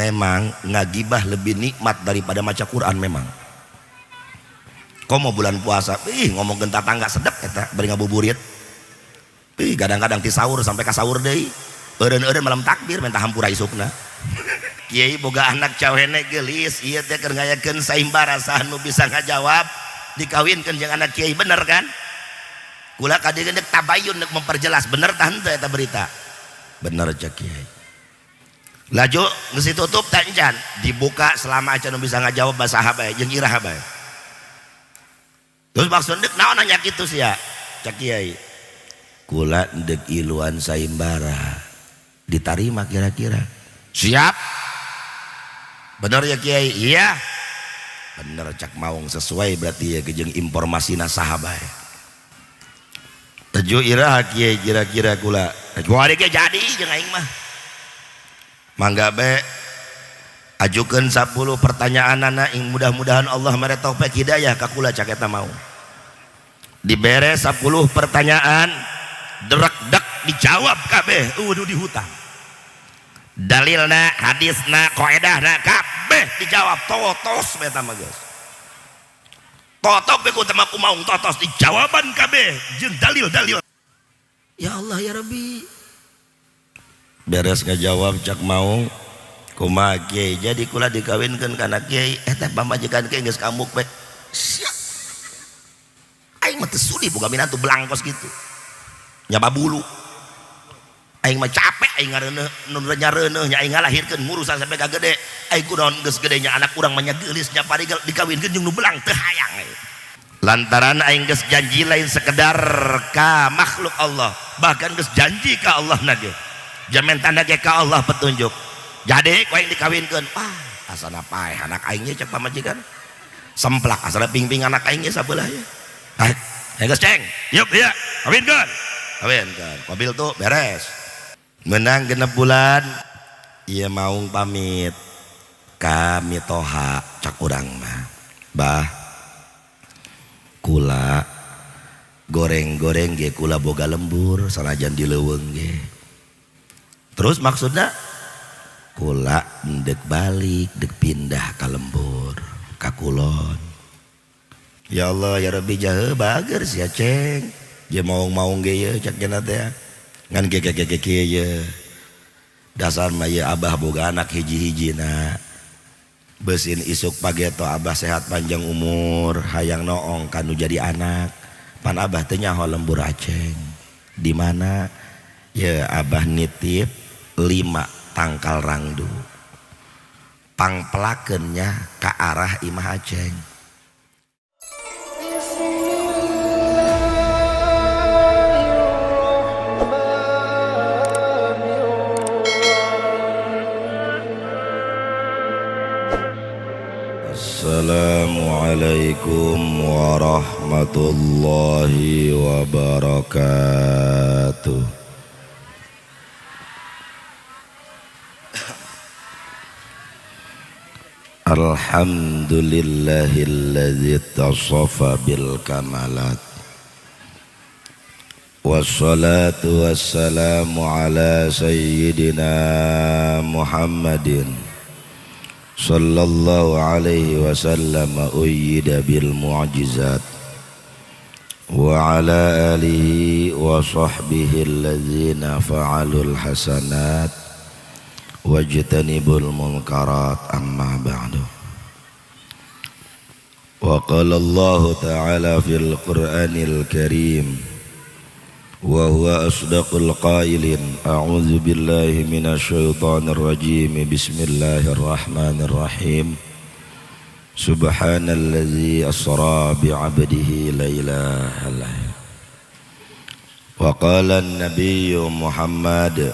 Memang ngagibah lebih nikmat daripada maca Quran memang. Komo bulan puasa, ih ngomongkeun tatangga sedep eta bari ngabuburit. Ih kadang-kadang ti sahur sampai ka sahur deui. Eureun-eureun malam takbir minta hampura isukna. Kiai boga anak cawene geulis, ieu teh keur ngayakeun saimbara saha nu bisa ngajawab dikawinkeun jeung anak kiai, bener kan? Kula kadieu deuk tabayun, deuk memperjelas bener tah henteu eta berita. Bener cek kiai. Laju geus ditutup teh encan, dibuka selama acan nu bisa ngajawab saha bae jeung iraha bae. Terus maksud deuk naon nanya kitu sia? Cek kiai. Kula deuk iluan saimbara. Ditarima kira-kira. Siap. Bener ya kiai? Iya. Bener cak maung, sesuai berarti ya jeung informasina saha bae. Teju iraha kiai kira-kira kula. Kuari ge jadi jeung aing mah. Mangga be ajukeun 10 pertanyaanana ing mudah-mudahan Allah mere taufik hidayah ka kula cak eta mau. Dibere 10 pertanyaan drek-dek dijawab kabeh, eueuh dihutang. Dalilna, hadisna, kaedahna kabeh dijawab totos eta mah geus. Totok be ku teh ku maung totos dijawaban kabeh jeung dalil-dalil. Ya Allah ya Rabbi. Beres ngajawab cak maung, kumaha kiai jadi kula dikawinkeun kana kiai eta pamajikan kiai geus kamuk be. Sia. Aing mah teu sudi boga minantu belang kos kitu. Nyaba bulu. Aing mah capek aing ngareuneuh nu nyareuneuh nya aing ngalahirkeun ngurusan sampai ka gede. Aing kunaon geus gede nya anak urang mah nya geulis nya parigal dikawinkeun jeung nu belang teu hayang aing. Lantaran aing geus janji lain sekedar ka makhluk Allah, bahkan geus janji ka Allah na ge. Jamin tanda ge ka Allah petunjuk. Jadi ku aing dikawinkeun, wah asana paeh anak aing nya cek pamajikan. Semplak asana ping-ping anak aing nya sabelah ya. Hai, geus ceng, yuk ieu kawinkeun. Kawinkeun, mobil tuh beres. Menang 6 bulan, ieu maung pamit. Kami toha cak urang mah. Bah, kula goreng-goreng ge kula boga lembur sanajan di leuweung ge. Terus maksudna kula ndek balik dek pindah ka lembur ka kulon. Ya Allah ya Rabbi jahe bager sia ceng. Je maung-maung ge ye cak cenah teh. Ngan ge ge ge kieu ye. Dasar mah ye abah boga anak hiji-hijina. Beusin isuk pageto abah sehat panjang umur hayang noong kanu jadi anak. Pan abah teh nyaho lembur aceng. Di mana? Ya abah nitip 5 tangkal rangdu. Pangpelakeun nya ka arah imah aceng. Assalamualaikum warahmatullahi wabarakatuh. Alhamdulillahilladzi ittasafa bil kamalat. Wassalatu wassalamu ala sayyidina Muhammadin sallallahu alaihi wasallam uyyida bil mu'jizat wa ala alihi wa sahbihi alladzina fa'alul hasanat wajtanibul munkarat, amma ba'du. Wa qala Allah ta'ala fil Qur'anil Karim wa huwa asdaqul qailin, a'udzu billahi minasyaitonir rajim, bismillahirrahmanirrahim. Subhanalladzi asra bi'abdihi lailan. Wa qala an-nabiyyu Muhammad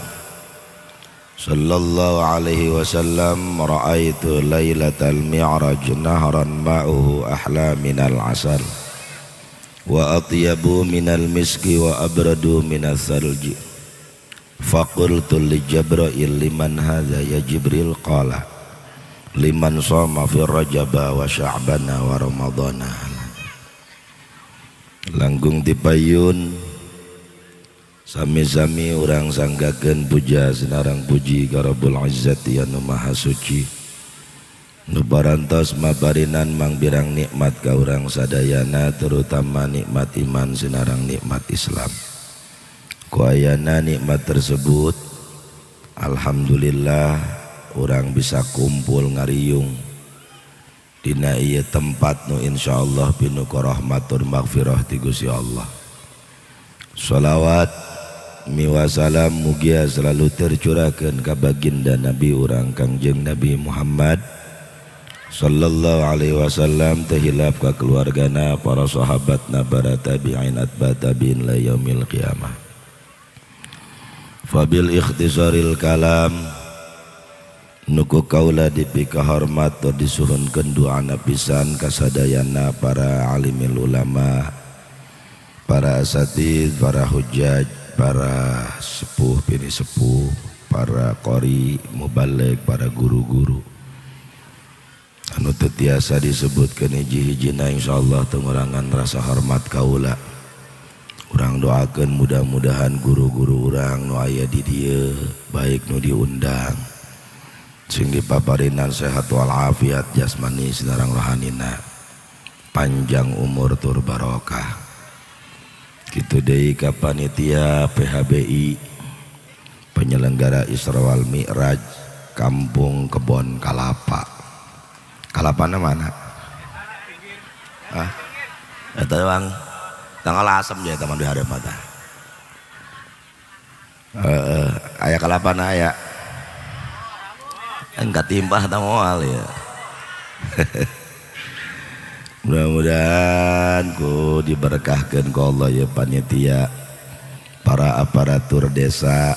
sallallahu alaihi wasallam, ra'aitu lailatal mi'raj nahran ma'uhu ahla minal asal wa atyabu minal miski wa abradu minas salji. Faqultu li Jibril, liman hadza ya Jibril? Qala liman shoma fi rajaba wa sya'bana wa ramadana. Langgung dipayun Sami-sami urang sanggakeun puja sinarang puji ka Rabbul Izzati anu Maha Suci. Nu parantos mabarinan mangbirang nikmat ka urang sadayana, terutama nikmat iman sinarang nikmat Islam. Ku ayana nikmat tersebut, alhamdulillah urang bisa kumpul ngariung dina ieu tempat nu insyaallah pinuh ku rahmatur maghfirah ti Gusti Allah. Shalawat miwa salam mugia selalu tercurahkeun ka baginda Nabi urang Kangjeng Nabi Muhammad sallallahu alaihi wasallam, teu hilap ka keluargana, para sahabatna, para tabi'in, atba tabi'in la yaumil qiyamah. Fabil ikhtisaril kalam, nu ku kaula dipikahormat tur disuhunkeun duana pisan kasadayana para alimil ulama, para asatid, para hujjaj, para sepuh pini sepuh, para qori, mubalig, para guru-guru anu teu tiasa disebutkeun hiji-hijina, insyaallah teu ngurangan rasa hormat kaula. Urang doakeun mudah-mudahan guru-guru urang nu aya di dieu, baik nu diundang, sing dipaparinan sehat walafiat jasmani sinarang rohanina, panjang umur tur barokah. Kitu deui ka panitia PHBI penyelenggara Isra wal Mi'raj Kampung Kebon Kalapa. Kalapana mana? Ah, eta bang tanggal asem ya teman di hareup mata. Heeh, aya kalapana aya. Enggak timpah ta moal ya. Mudah-mudahan ku diberkahkan ku Allah ya panitia, para aparatur desa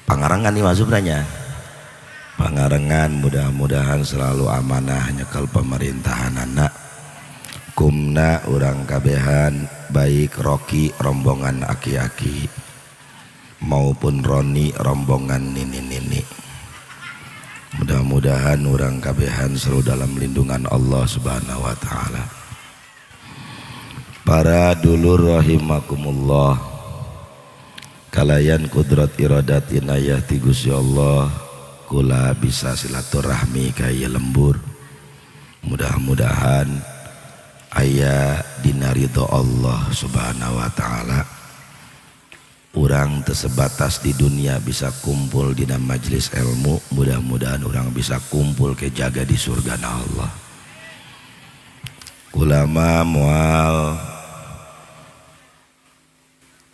Pangarengan nih masuknya. Pangarengan mudah-mudahan selalu amanah nyekel pemerintahan anak kumna urang kabehan, baik Rocky rombongan aki-aki maupun Roni rombongan nini-nini, mudah-mudahan urang kabehan selalu dalam lindungan Allah Subhanahu wa taala. Para dulur rahimakumullah, kalayan kudrat iradat inayah ti Gusti Allah kula bisa silaturahmi ka ieu lembur. Mudah-mudahan aya dina ridho Allah Subhanahu wa taala. Urang teu sebatas di dunia bisa kumpul dina majelis ilmu, mudah-mudahan urang bisa kumpul ke jaga di surga Allah. Ulama moal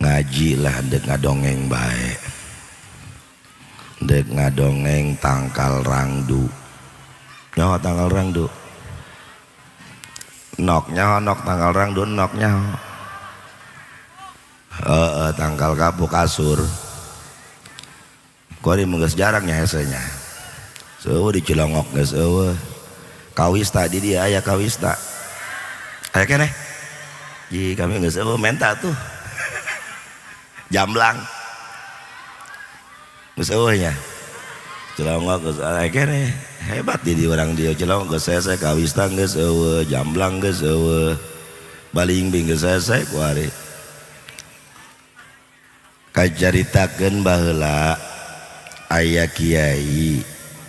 ngaji lah dek ngadongeng bae, dek ngadongeng tangkal rangdu. Nyaho tangkal rangdu? Nok nyaho nok tangkal rangdu? Nok nyaho? Heeh, tangkal kapuk kasur. Kuari mah geus jarang nya hesenya. Seueuh di Cilongok geus eueuh. Kawista di dia aya kawista. Aya keneh? Ji kami geus eueuh menta tuh. Jamblang. Geus eueuh nya. Cilongok geus aya keneh. Hebat di orang dia Cilongok geus hese, kawista geus eueuh, jamblang geus eueuh. Balingbing geus hese kuari. Kacaritakeun baheula aya kiai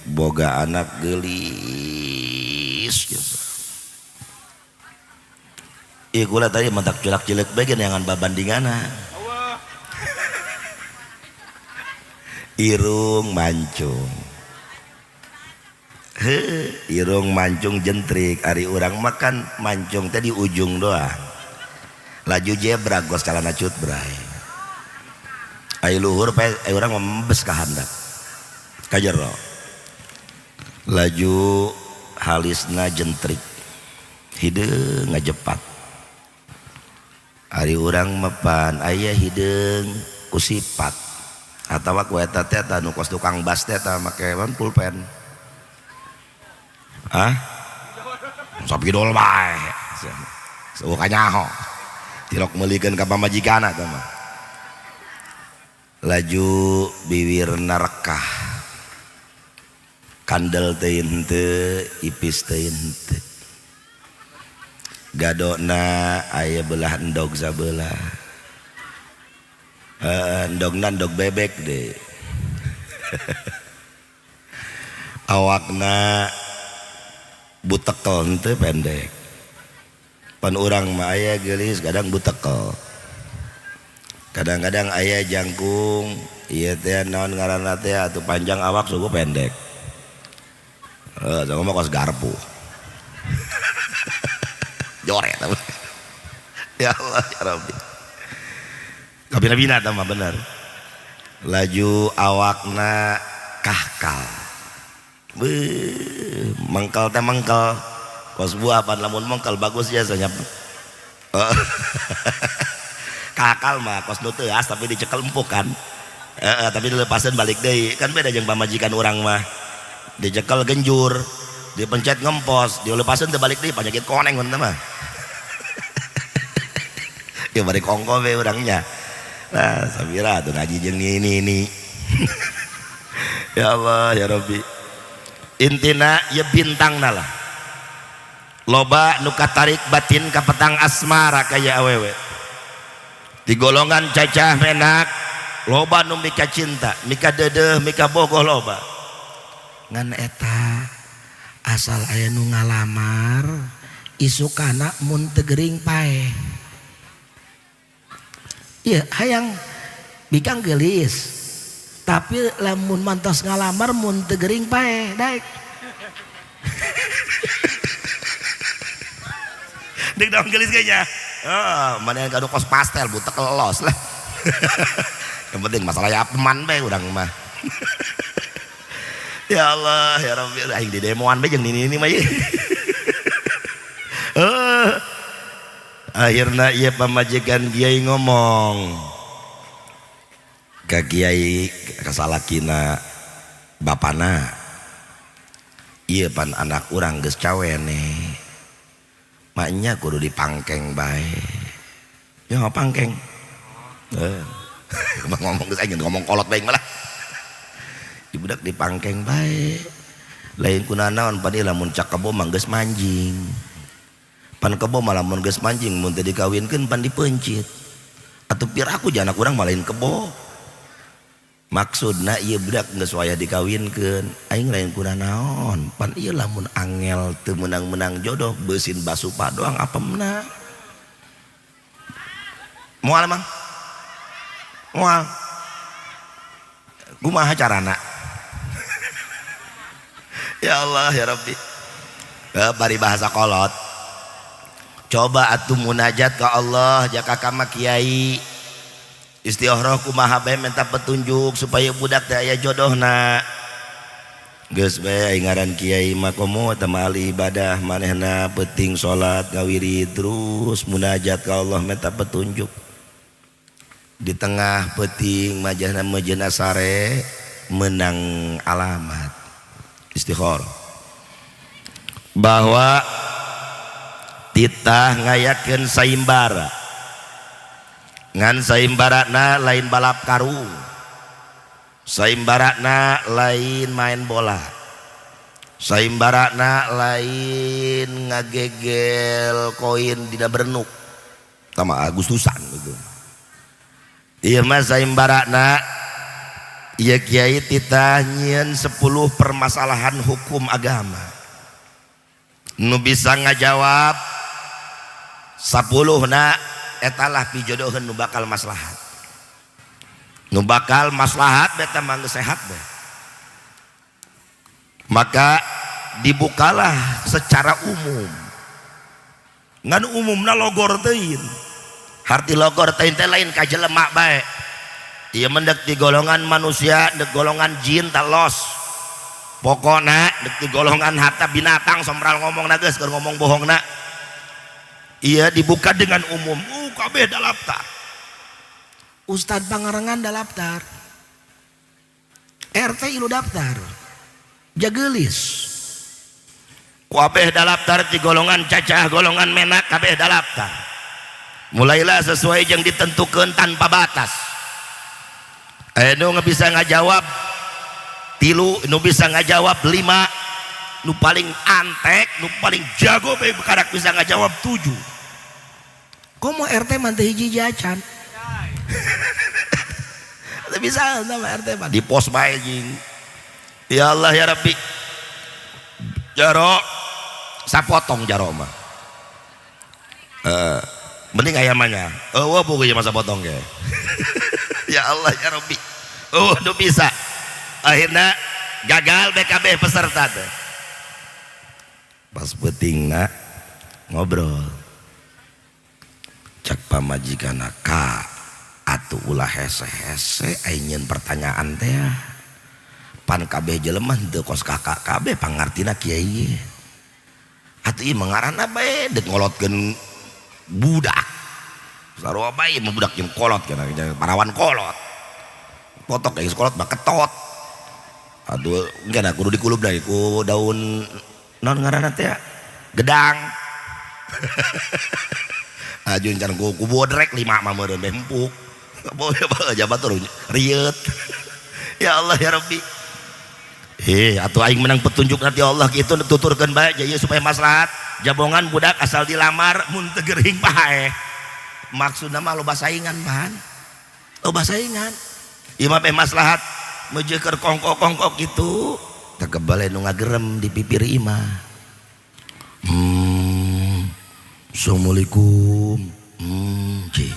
boga anak geulis. Ih, kula tadi mentak culak-culek bae jangan babandingana. Irung mancung. Heuh, irung mancung jentrik, ari urang makan mancung teh di ujung doang. Laju jebra gos calana cut bray. Ai luhur pae urang membes ka handap. Ka jero. Laju halisna jentrik. Hideung ngajepat. Ari urang mapan aya hideung ku sipat. Atawa ku eta teh nu kos tukang bas teh make pulpen. Hah? Sapidol bae. Seueuh kanyaho. Tilok meulikeun ka pamajikanna teh mah. Laju biwirna rekah. Kandel teh henteu, ipis teh henteu. Gadona aya belah endog sabelah. Endogna endog bebek deh. Awakna butekel henteu pendek. Pan urang mah aya geulis kadang butekel. Kadang-kadang aya jangkung ieu teh naon ngaranna teh atuh panjang awak suku pendek. Sama mah kos garpu. Joret. Ya Allah ya Rabbi. Kabina-bina mah bener. Laju awakna kahkal. Beuh, mengkel teh mengkel. Kos buah pan lamun mengkel bagus biasanya. Kakal mah kos nu teuas tapi dicekel empuk kan. Tapi dilepasin balik deui. Kan beda jeung pamajikan urang mah. Dicekel genjur, dipencet ngempos, dilepasin teu balik deui panyakit koneng mun mah. Ya balik ongko we urangnya. Nah, sabira tuh ngaji jeung ini. Ya Allah ya Rabbi. Intina ya bintangna lah. Loba nu katarik batin ka petang asmara kaya awewe. Di golongan cacah menak loba nu mika cinta, mika deudeuh, mika bogoh loba. Ngan eta asal aya nu ngalamar isukana mun teu gering paeh. Iya, hayang bikang geulis. Tapi lamun mantos ngalamar mun teu gering paeh, daek. Dek daun geulis kayaknya. Oh, mana yang kado kos pastel butek los lah. Yang penting masalah ya apeman bae urang mah. Ya Allah ya Rabbi, aing di demoan bae jeung nini-nini mah ieu. Akhirna ieu pamajikan kiai ngomong ka kiai kasalakina bapana, ieu pan anak urang geus cawene, maknya kudu dipangkeng bae. Ya pangkeng. Ngomong geus aing ngomong kolot bae malah. Di budak dipangkeng bae. Lain kunanaon pan ieu lamun cak kebo mah geus manjing. Pan kebo mah lamun geus manjing mun teu dikawinkeun pan dipeuncit. Atuh piraku jeung anak urang mah lain kebo. Maksudna ieu budak geus wayah dikawinkeun, aing lain kunanaon. Pan ieu lamun angel teu meunang-meunang jodoh beusin basupa doang apemna. Moal emang? Moal. Kumaha carana? Ya Allah ya Rabbi. Bari bahasa kolot. Coba atuh munajat ka Allah jaka ka mah kiai. Istikharah kumaha bae minta petunjuk supaya budak teh aya jodohna. Geus bae aing ngaran kiai mah komo eta mah ahli ibadah manehna peuting salat ngawirid terus munajat ka Allah minta petunjuk. Di tengah peuting majahna mejeuna sare menang alamat istikharah bahwa titah ngayakeun saimbara ngan saimbarana lain balap karung, saimbarana lain main bola, saimbarana lain ngagegel koin dina berenuk sama Agustusan gitu. Ieu mah saimbarana ieu kiai titah nyieun 10 permasalahan hukum agama nu bisa ngajawab 10 na etalah pijodoheun nu bakal maslahat. Nu bakal maslahat beta mah geus sehat bae. Maka dibukalah secara umum. Ngan umumna logor teuing. Harti logor teuing teh lain ka jelema bae. Ieu mendek di golongan manusia, dek golongan jin talos. Pokona dek di golongan harta binatang sombral ngomongna geus keur ngomong bohongna. Iya dibuka dengan umum. Kabeh dalaptar. Ustad Pangarengan dalaptar. RT ilu daftar. Jagelis. Kabeh dalaptar di golongan cacah, golongan menak kabeh dalaptar. Mulailah sesuai yang ditentukan tanpa batas. Nu bisa ngajawab 3, nu bisa ngajawab 5, nu paling antek, nu paling jago bae karak bisa ngajawab 7. Komo RT mah teu hiji jacan. Teu bisa sama RT mah di pos bae jing. Ya Allah ya Rabbi. Jaro sapotong jaro mah. Mending aya mah nya. Eueuh buku masa potong ge. Ya Allah ya Rabbi. Oh, nu bisa. Akhirnya gagal BKB peserta teh. Pas peutingna ngobrol. Cak pamajikanna ka atuh ulah hese-hese aing nyeun pertanyaan teh ya. Pan kabeh jelema henteu kos kakak kabeh pangartina kiai ge. Atuh ieu mah ngaranna bae deuk ngolotkeun budak. Sarua bae mah budak jeung kolot kana parawan kolot. Potok geus kolot mah ketot. Aduh, engke kudu dikulub deui ku daun naon ngaranna teh gedang. Ajun can ku bodrek lima mah meureun teh empuk. Boy jabat turun rieut. Ya Allah ya Rabbi. Atuh aing menang petunjuk nanti Allah kitu tuturkeun bae ieu supaya maslahat. Jabongan budak asal dilamar mun teu gering pae. Maksudna mah loba saingan pan. Loba saingan. Ieu mah maslahat meujeuh keur kongko-kongko kitu. Teu kebale nu ngagerem di pipir imah. Assalamualaikum. Ci.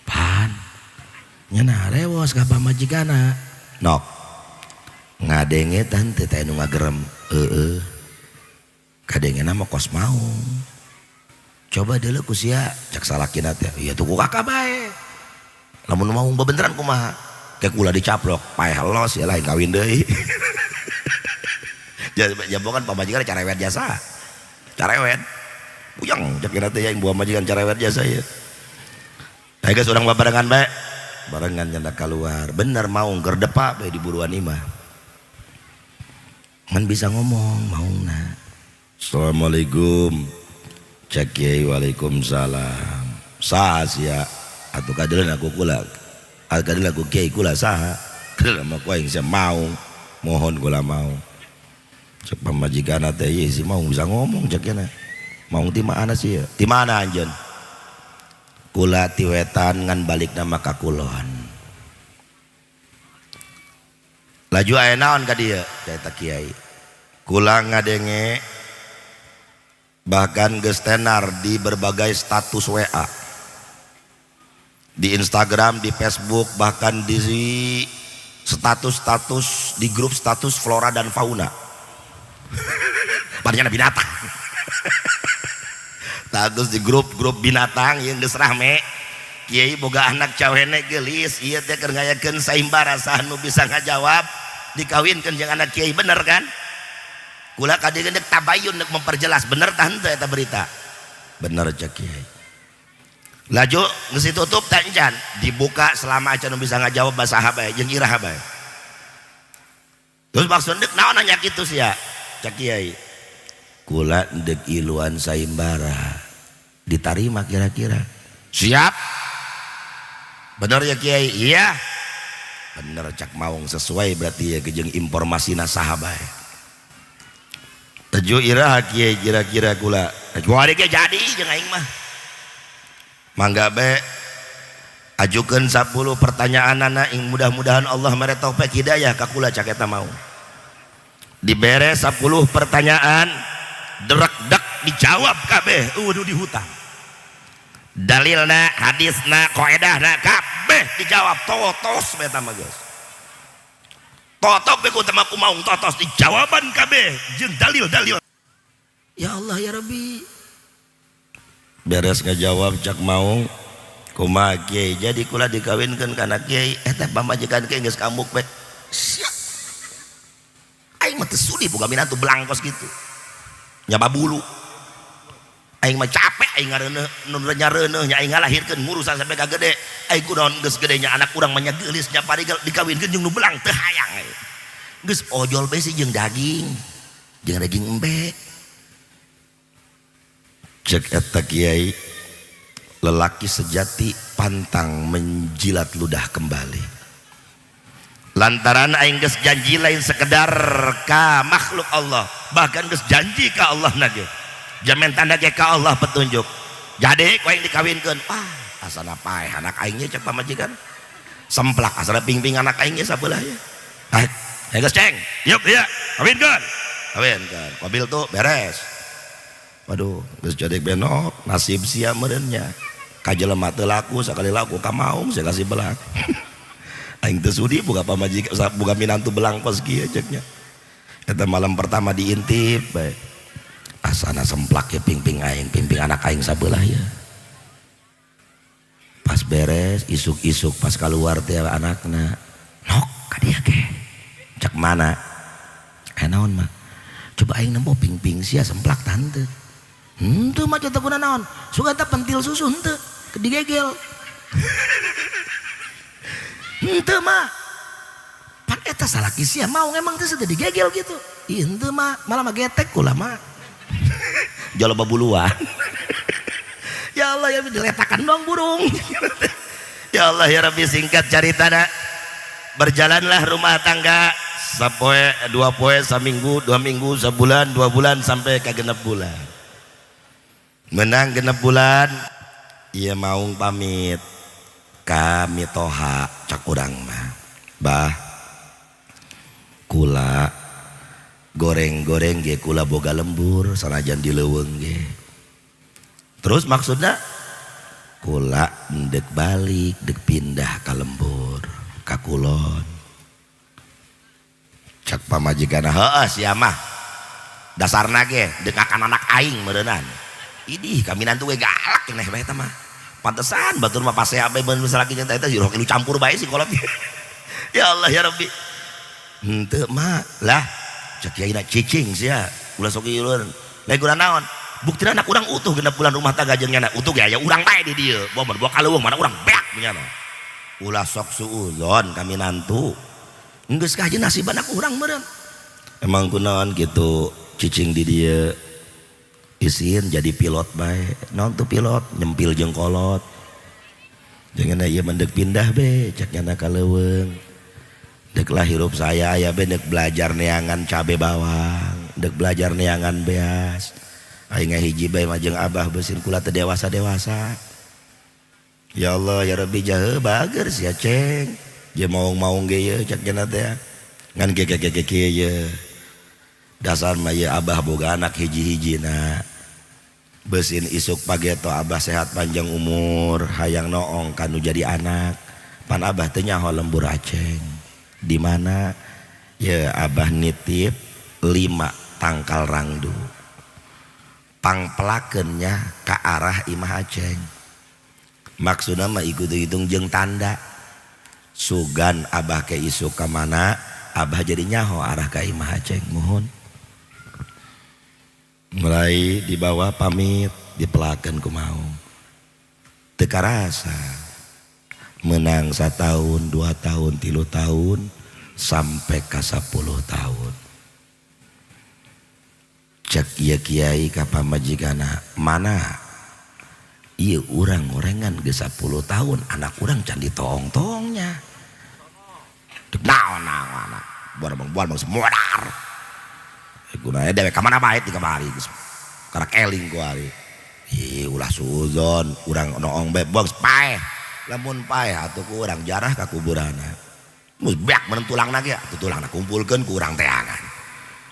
Pan. Nya rewos ka pamajikanna. Nok. Ngadenge tante teh nu ngagerem. Heeh. Kadengena mah kos maung. Coba deuleu ku sia cak salakina teh. Iya tuh ku kakak bae. Lamun maung bebeneran kumaha? Ke kula dicaplok, paeh los ya lain kawin deui. Jabongan pamajikan carewet jasa. Carewet. Puyeng cak kira teh yang buah majikan carewet jasa ya. Ayo guys urang babarengan bae. Barengan nyanda keluar. Bener maung keur depa bae di buruan imah. Ngan bisa ngomong maungna. Assalamualaikum. Cek kiai waalaikumsalam. Saha sia? Atuh kadeuleu aku kula. Kadeuleu aku kiai kula saha? Kadeuleu mah ku aing sia maung. Mohon kula maung. Cek pamajikan teh ieu si maung bisa ngomong cek nya. Maung ti mana sih ya? Ti mana anjeun? Kula ti wetan ngan balik nama ka kulon. Laju aya naon ka dieu? Cai ta kiai. Kula ngadenge bahkan geus tenar di berbagai status WA. Di Instagram, di Facebook, bahkan di status-status di grup status flora dan fauna. Padahal binatang. Status di grup-grup binatang yang geus rame. Kiai boga anak cawene geulis, ieu teh keur ngayakeun saimbara saha nu bisa ngajawab dikawinkeun jeung anak kiai bener kan? Kula ka dieu deuk tabayun deuk memperjelas bener tah henteu eta berita. Bener cek kiai. Laju geus ditutup teh encan dibuka selama acan nu bisa ngajawab saha bae jeung iraha bae. Terus maksud deuk naon nanya kitu sia? Cek kiai. Kula deuk iluan saimbara ditarima kira-kira. Siap. Bener ya kiai? Iya. Bener cak maung sesuai berarti ya jeung informasina saha bae. Teju iraha kiai kira-kira kula. Kecuali ge jadi jeung aing mah. Mangga be ajukeun 10 pertanyaanana ing mudah-mudahan Allah mere taufik hidayah ka kula cak eta mau. Dibere 10 pertanyaan derek-dek dijawab kabeh eueuh di hutang. Dalilna, hadisna, kaedahna kabeh dijawab totos bae eta mah geus. Totok be ku teh mah kumaung totos dijawaban kabeh jeung dalil-dalil. Ya Allah ya Rabbi. Beres ngajawab cak maung kumaha kiai jadi kula dikawinkeun kana kiai eta pamajikan kiai geus kambuk be. Sia. Aing mah teu sudi boga minantu belangkos kitu. Nyaba bulu. Aing mah capek aing ngareuneuh nu nyareuneuh nya aing ngalahirkeun ngurusan sampai ka gede. Aing kunaon geus gede nya anak urang mah nya geulis nya parigal dikawinkeun jeung nu belang teu hayang aing. Geus ojol bae sih jeung daging. Jeung daging embe. Cek eta kiai lelaki sejati pantang menjilat ludah kembali. Lantaran aing geus janji lain sekedar ka makhluk Allah, bahkan geus janji ka Allah na ge. Jamin tanda ge ka Allah petunjuk. Jadi ku aing dikawinkeun. Wah, asana paeh anak aing nya cek pamajikan. Semplak asal pingping anak aing ge sabelah ya. Ah, geus ceng. Yuk iya, kawinkeun. Kawinkeun. Qabil tuh beres. Waduh, geus jadi benok, nasib sia meureun nya. Ka jelema teu laku, sakali laku ka maung sia kasih belang. Aing teu sudi boga pamajikan, boga minantu belang kos kieu ceknya. Eta malam pertama diintip bae. Asana semplak ya pingping aing, pingping anak aing sabelah ya. Pas beres, isuk-isuk pas keluar teh anakna, nok ka dieu ge. Cek mana? Eh naon mah? Coba aing nempo pingping sia semplak tante. Henteu mah teu guna naon. Sugan teh pentil susu henteu, digegel. Henteu mah. Pan eta salaki sia mau emang teh sudah digegel gitu. Ih henteu mah, malah mah getek kula mah. Jolo babuluan. Ya Allah ya diletakan dong burung. Ya Allah ya Rabbi, singkat cerita nak. Berjalanlah rumah tangga sapoe dua poe, saminggu 2 minggu, sebulan 2 bulan, sampai ke 6 bulan. Menang 6 bulan iya maung pamit kami toha, cak urang mah, "Bah, kula goreng-goreng ge kula boga lembur sanajan di leuweung ge." Terus maksudnya kula ndek balik, dek pindah ka lembur, ka kulon. Cak pamajikan, "Heeh, sia mah dasarna ge dek akan anak aing meureunan." Idih, kami nantu ge galak keneh bae eta mah. Pantesan batur mah pasea bae beun salaki jeung eta jero kilu campur bae si kolot. Ya Allah ya Rabbi. Henteu mah lah, cak kiai, "Cicing sia, ulah sok ieu." Lain guna naon? Buktina anak urang utuh 6 bulan rumah tangga jeung nyana utuh ge aya urang bae di dieu. Bawa bawa ka leuweung mana urang beak nyana. Ulah sok suuzon kami nantu. Geus kaji nasib anak urang meureun. Emang kunaon gitu cicing di dieu? Isin jadi pilot bae. Naon tuh pilot? Nyempil jeung kolot. Jangan ieu mendek pindah be, cek nyana ka leuweung. Dek lah hirup saya aya be, dek belajar neangan cabe bawang, dek belajar neangan beas. Aing hiji bae mah jeung abah, beusin kula teu dewasa-dewasa. Ya Allah ya Rabbi, jahe bager sia ceng. Je maung-maung ge ye cek nyana teh. Ngan ge ge ge ge ye. Dasar mah ye abah boga anak hiji-hijina. Beusin isuk pageto abah sehat panjang umur, hayang noong kanu jadi anak. Pan abah teu nyaho lembur aceng. Di mana? Ya abah nitip 5 tangkal rangdu. Pangpelakeunnya ke arah imah aceng. Maksudna mah ikut hitung jeung tanda. Sugan abah ke isuk ka mana, abah jadi nyaho arah ka imah aceng. Mohon. Mulai dibawa pamit dipelakeun ku maung. Teu karasa menang 1 tahun, 2 tahun, 3 tahun, sampai ke 10 tahun. Cek ieu kiai ka pamajikana, "Mana ieu urang gorengan geus 10 tahun, anak urang can ditoong-toongnya." Dek naon naon anak buar bang buar bang modar. Gunanya dewek ka mana bae di kamari geus karak eling ku ari. Ih, ulah suuzon, urang noong bae buang paeh. Lamun paeh atuh ku urang jarah ka kuburanna. Geus beak meureun tulangna ge, atuh tulangna kumpulkeun ku urang teangan.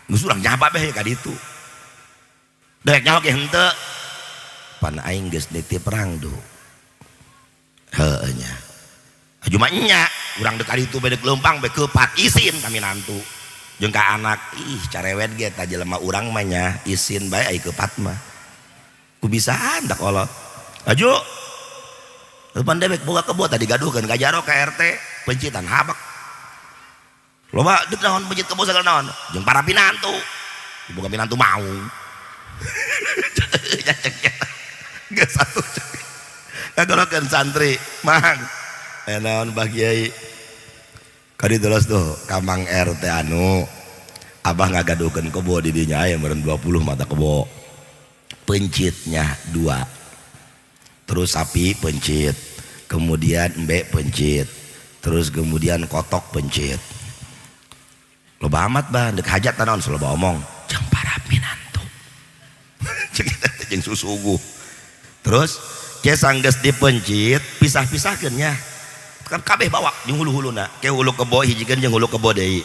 Geus urang nyaba bae ka ditu. Dewek nyaho ge henteu. Pan aing geus nitip rangdu. Heueuh nya. Aju mah nya, urang deuk ka ditu bae deuk leumpang bae keupat isin kami nantu. Jeung ka anak, ih carewet ge ta jelema urang mah nya, isin bae ai keupat mah. Ku bisaan da kolot. Aju. Depan dewek boga kebo tadi gaduhkeun ka jaro ka RT, pencitan habak. Loba deuk naon pencit kebo sagala naon? Jeung para pinantu. Boga minantu mau. Geus atuh. Kagolokeun santri, mang. Eh naon Bah Kiai? Kadi terus tuh kamang RT anu abah ngagaduhkeun kebo di dinya aya meureun 20 mata kebo. Pencitnya 2. Terus sapi pencit, kemudian embe pencit, terus kemudian kotok pencit. Loba amat bah, dek hajat naon loba omong, jeung para minantu. Cek eta teh jeung susuguh. Terus ke sanggeus dipencit, pisah-pisahkeun nya. Kabeh bawa jeung hulu-huluna. Ke hulu kebo hijikeun jeung hulu kebo deui.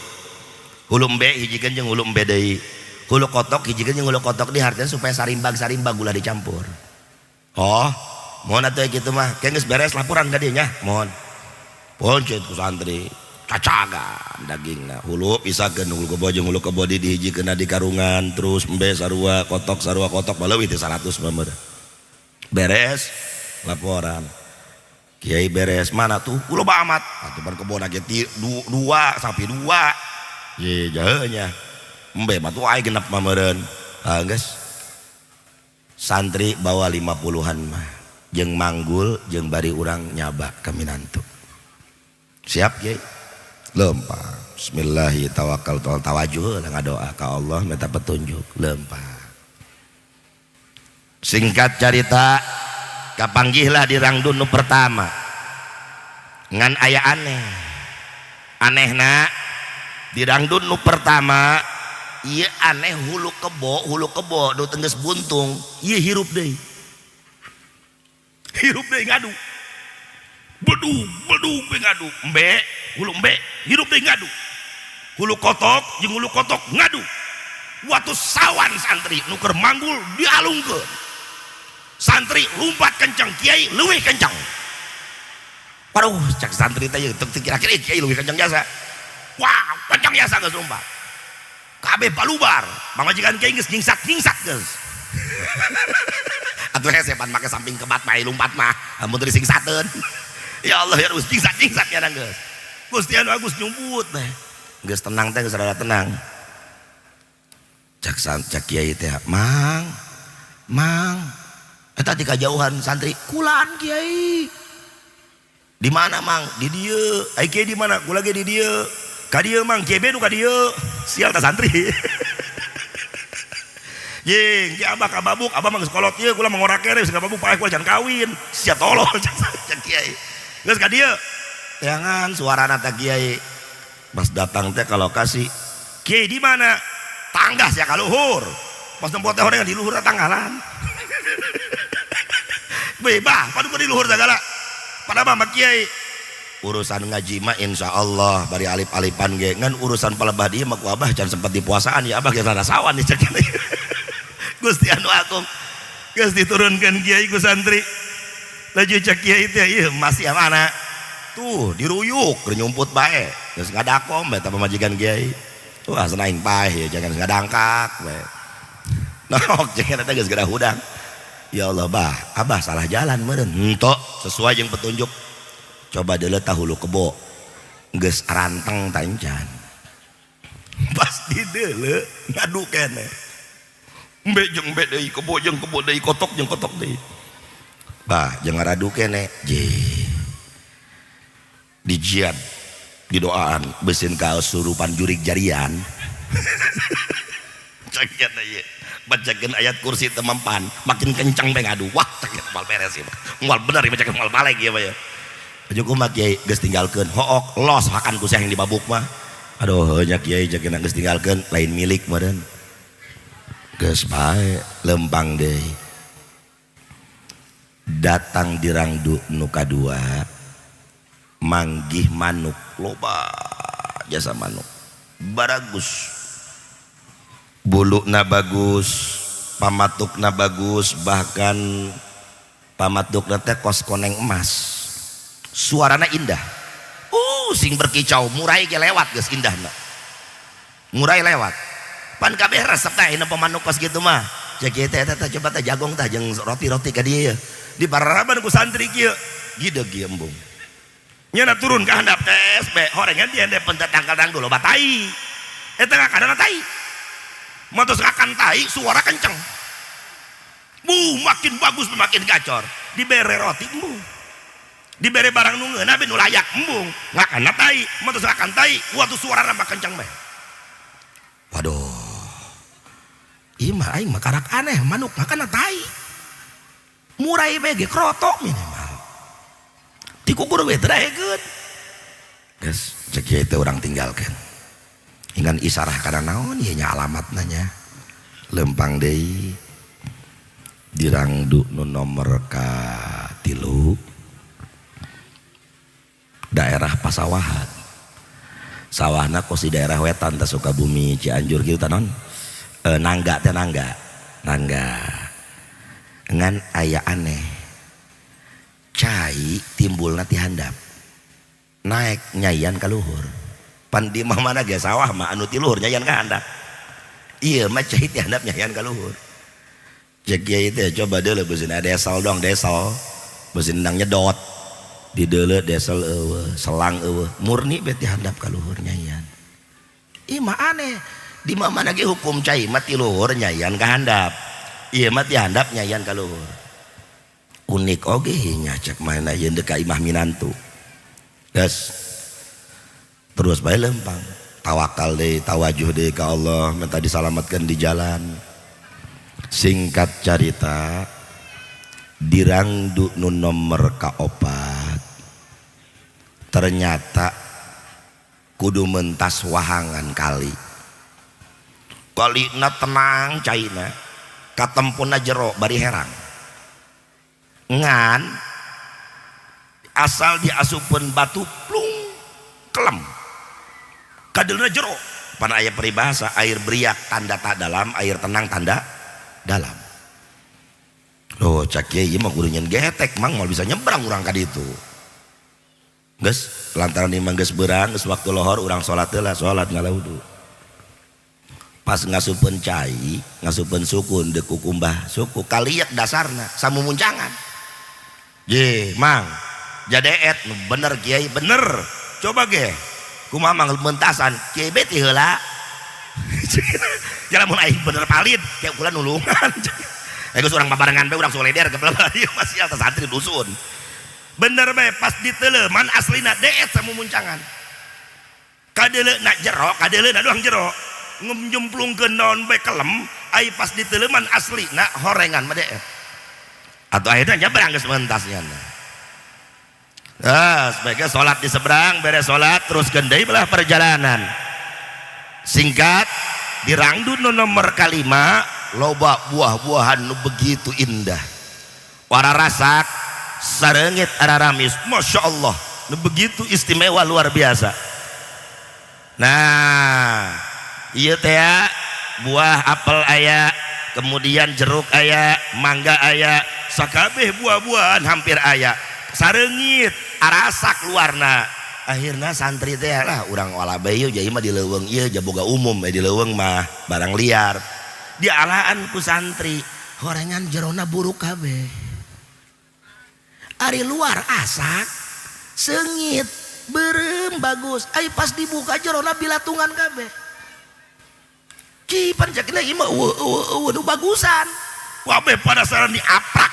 Hulu embe hijikeun jeung hulu embe deui. Hulu kotok hijikeun jeung hulu kotok deui, hartina supaya sarimbag-sarimbag ulah dicampur. Oh, mohon atuh kitu mah. Ke geus beres laporan ka dieu nya, mohon. Poncet ku santri. Cacagan dagingna. Hulu pisahkeun hulu kebo jeung hulu kebo di dihijikeun di karungan, terus embe sarua, kotok sarua, kotok baleuwih teh 100 mah. Beres laporan. Kiai beres mana tuh? Loba amat. Atuh pan kebon ge dua sapi dua. Ye jahenya. Embe mah tuh aing genep mah meureun. Ah geus. Santri bawa 50-an mah. Jeung manggul jeung bari urang nyaba ka minantu. Siap kiai? Lempang. Bismillahi tawakal tawajuh lah ngadoa ka Allah minta petunjuk. Lempang. Singkat cerita kapanggihlah di rangdun nu pertama. Ngan aya aneh. Anehna di rangdun nu pertama ieu aneh hulu kebo nu teu geus buntung, ieu hirup deui. Hirup deui ngadu. Bedug, bedug we ngadu. Embe, hulu embe, hirup deui ngadu. Hulu kotok jeung hulu kotok ngadu. Waktu sawan santri nu keur manggul dialungkeun. Santri lompat kencang, kiai leuwih kencang. Waduh, cak santri teh teu kira-kira kiai leuwih kencang jasa. Wah, kencang jasa geus lompat. Kabeh balubar, pamajikan kiai geus nyingsak-nyingsak geus. Atuh hese pan make samping kebat mah lompat mah, amun teu disingsateun. Ya Allah ya geus nyingsak-nyingsak nya geus. Gusti anu Agus nyumput teh. Geus tenang teh geus rada tenang. Cak cak kiai teh, "Mang, mang, eta di kajauhan santri kulaan kiai." Di mana mang? Di dieu. Ai kiai di mana? Kula ge di dieu. Ka dieu mang, kiai nu ka dieu. Sial ta santri. Jeung, ki abah kababuk, abah mah geus kolot ieu, kula mah ngorak kere geus kababuk paeh kula can kawin. Sia tolol cak kiai. Geus ka dieu. Teangan suarana teh kiai. Pas datang teh ke lokasi, kiai di mana? Tangga sia ka luhur. Pas nempo teh hoream di luhur tanggalan. Bebas, padu di luhur segala. Pada mah kiai urusan ngaji mah insyaallah bari alip-alipan ge ngan urusan palebah dieu mah ku abah can sempat dipuasaan ya abah geus rada sawan nih cek. Gusti anu agung geus diturunkeun kiai ku santri. Laju cek kiai teh ieu masih mana? Tuh diruyuk keur nyumput bae. Geus ngadakom eta pamajikan kiai. Tuh asana aing paeh ya jangan ngadangkak bae. Nok jangan eta geus geura hudang. Ya Allah bah, abah salah jalan meureun. Henteu sesuai jeung petunjuk. Coba deuleu tah hulu kebo. Geus ranteng ta encan. Pas di deuleu ngadu keneh. Embe jeung embe deui, kebo jeung kebo deui, kotok jeung kotok deui. Bah, jeung ngaradu keneh. Je. Dijian, didoaan, beuseun kasurupan jurig jarian. Cek ieu. Bacakeun ayat kursi teu mempan, makin kencang bae ngadu. Wah, cek moal beres ieu. Moal bener ieu bacakeun moal balik ieu mah ya. Baju kumaha kiai geus tinggalkeun. Hook los hakan ku yang dibabuk mah. Aduh, heuh nya kiai ceuk geus tinggalkeun lain milik meureun. Geus bae lempang deui. Datang di rangdu nu kadua manggih manuk loba jasa manuk. Baragus. Buluna bagus, pamatukna bagus, bahkan pamatukna teh kos koneng emas. Suarana indah. Sing berkicau murai ge lewat geus indahna. Murai lewat. Pan kabeh resep teh ina pemanuk kos gitu mah. Cek ieu teh eta coba teh jagong tah jeung roti-roti ka dieu. Di pararaban ku santri kieu. Gideg ieu embung. Nya turun ka handap tes be horengan dia teh pentet tangkal dangdul loba tai. Eta ngakadana tai. Matos akan tai suara kenceng. Bu makin bagus makin gacor. Dibere roti embung. Dibere barang nu ngeunah nu layak embung. Ngakana tai, matos akan tai, waktu suara nambah kenceng bae. Waduh. Ieu mah aing mah karak aneh manuk ngakana tai. Murai bae ge krotok minimal. Dikukur we teu daekeun. Geus cek kieu teh urang tinggalkeun. Ingan isarah kana naon ieu nya alamatna nya. Lempang deui dirangdu nu nomor ka 3 Daerah pasawahan, sawahna kos di daerah wetan teh, Sukabumi, Cianjur gitu tanon, nangga teh, nangga nangga. Ngan aya aneh, cai timbulna ti handap naik nyayan ka luhur. Pan di mana ge sawah mah anu ti luhur nyayan ka handap, ieu mah cai ti handap nyayan ka luhur. Cek kiai teh, coba deuleu, beuseun desel dong, desel beuseun endang nyedot di deuleu, desel eueuh, selang eueuh, murni be ti handap ka luhur nyayan. Ieu mah aneh, di mana ge hukum cai mah ti luhur nyayan ka handap, ieu mah ti handap nyayan ka luhur, unik oge nya. Cek mana ieu, deuk ka imah minantu. Geus, terus bae lempang, tawakal deui, tawajuh deui ka Allah, minta disalamatkan di jalan. Singkat carita, dirangdu nu nomor kaopat ternyata kudu mentas wahangan kali. Kalina tenang, caina katempuna jero bari herang, ngan asal diasupkeun batu plung kelem, kadeulna jero. Pan aya peribahasa, air beriak tanda tak dalam, air tenang tanda dalam. Oh, cak kiai, ieu mah kudu nyen getek, Mang, moal bisa nyebrang urang ka ditu. Geus, lantaran ieu mah geus beurang, geus waktu lohor, urang salat heula. Salat, ngala wudu. Pas ngasupeun cai, ngasupeun sukun deuk kukumbah suku, kaliak dasarna samumuncangan. Je Mang, jadeet bener kiai, bener. Coba ge kumaha, Mang, mentasan kiai beti heula. Jalan mun aing bener palid kayak kula nulungan. Eh, geus, urang babarengan bae, urang soleder ke belah ieu masih atas santri dusun. Bener bae, pas diteleman aslina deet samumuncangan. Kadeuleu na jero, kadeuleu na doang jero. Ngejemplungkeun naon bae kelem, ai pas diteleman aslina horengan mah deet. Atau akhirnya nyebrang, geus mentasnya. Nah, sebaiknya sholat di seberang, beres sholat, terus gendai belah perjalanan. Singkat, di rangdu nu nomor kalima, loba buah-buahan nu begitu indah. Wararasak, sareungit araramis, Masya Allah, nu begitu istimewa luar biasa. Nah, ieu teh ya, buah apel aya, kemudian jeruk aya, mangga aya, sakabeh buah-buahan hampir aya. Sareungit, arasak luarna. Akhirnya santri teh lah, urang olah bae jadi mah di leuweung ieu jaboga umum di leuweung mah barang liar. Dialaan ku santri, horengan jerona buruk kabeh. Ari luar asak, seungit, beureum bagus. Ai pas dibuka jerona bilatungan kabeh. Cipan cakna ieu mah eueuh eueuh eueuh nu bagusan. Kabeh penasaran, diaprak.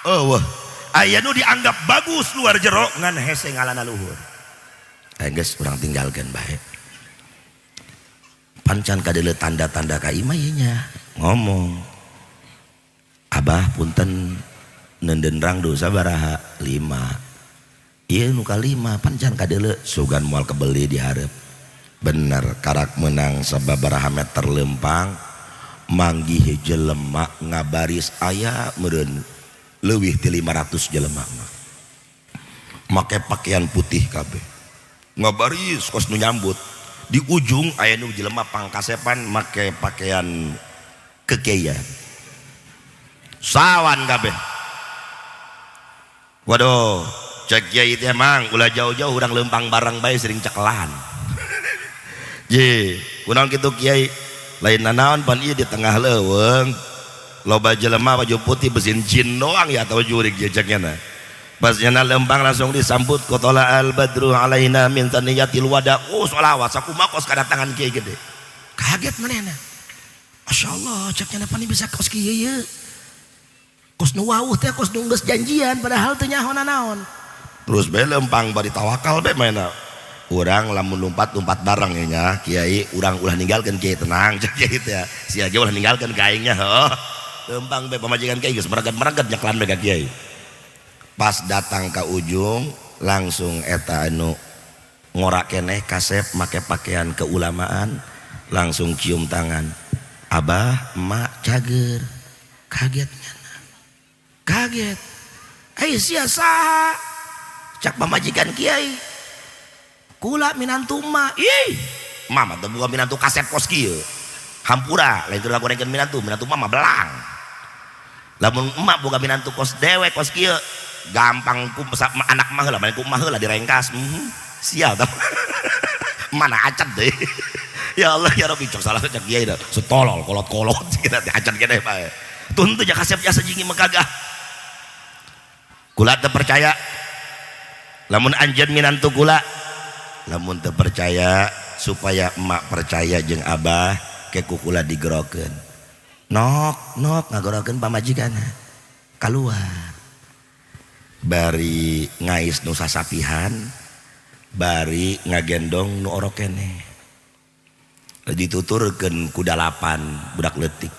Eueuh. Aya nu dianggap bagus luar jero ngan hese ngalana luhur. Eh, geus, urang tinggalkeun bae. Pancan kadeuleu tanda-tanda ka imah ieu nya ngomong. Abah, punten, neundeun rangdu sabaraha? Lima. Ieu nu kalima, pancan kadeuleu sugan moal kebeli di hareup. Bener, karak menang sababaraha meter lempang manggih jelema ngabaris, aya meureun leuwih ti 500 jelema mah. Make pakaian putih kabeh. Ngabaris kos nu nyambut. Di ujung aya nu jelema pangkasepan make pakaian kekeyan. Sawan kabeh. Waduh, cek kiai teh, Mang, ulah jauh-jauh, urang lempang barang bae sering cekelan. Ye, kunaon kitu, Kiai? Lain nanaon, pan ieu di tengah leuweung loba jelema baju putih, beusin jin doang ya atau jurig jejeknya. Nah, pas nyana lempang langsung disambut ku طلع البدر علينا من ثنيات الوداع. Oh, sholawat sakumaha kos kedatangan kiai gede. Kaget manehna. Masya Allah, cek nyana, pan bisa kos kieu ye. Kos nu wawuh teh kos nu geus janjian, padahal teu nyaho naon. Terus bae lempang bari tawakal bae mana. Urang lamun lompat, lompat bareng ya nya, kiai, urang ulah ninggalkeun kiai, tenang, cek kiai teh. Sia ge ulah ninggalkeun ka aing nya, heuh. Lempang bae, pamajikan kiai geus mereget-mereget nyeklan bae ka kiai. Pas datang ke ujung langsung eta anu ngora keneh kasep make pakaian keulamaan langsung cium tangan. Abah, emak cager. Kagetnya. Kaget. Eh, sia saha? Cak pamajikan kiai, kula minantu emak. Ih, mama teu boga minantu kasep kos kieu. Hampura lain keur ngagorengkeun minantu, minantu mama belang. Lamun emak boga minantu kos dewek kos kieu, gampang ku anak mah heula, ku mah heula direngkas. Sial tah. Mana acan deh. Ya Allah ya Rabbi, cok salah cak kiai dah. Setolol kolot-kolot kita teh acan keneh bae. Tun teu kasep jasa jingi mekagah. Kula teu percaya. Lamun anjeun minantu kula, lamun teu percaya supaya emak percaya jeung abah ke ku kula digerokeun. Nok nok ngagorokeun pamajikanna. Kaluar. Bari ngais nu sasapihan, bari ngagendong nu orok keneh. Dituturkeun ku dalapan budak leutik.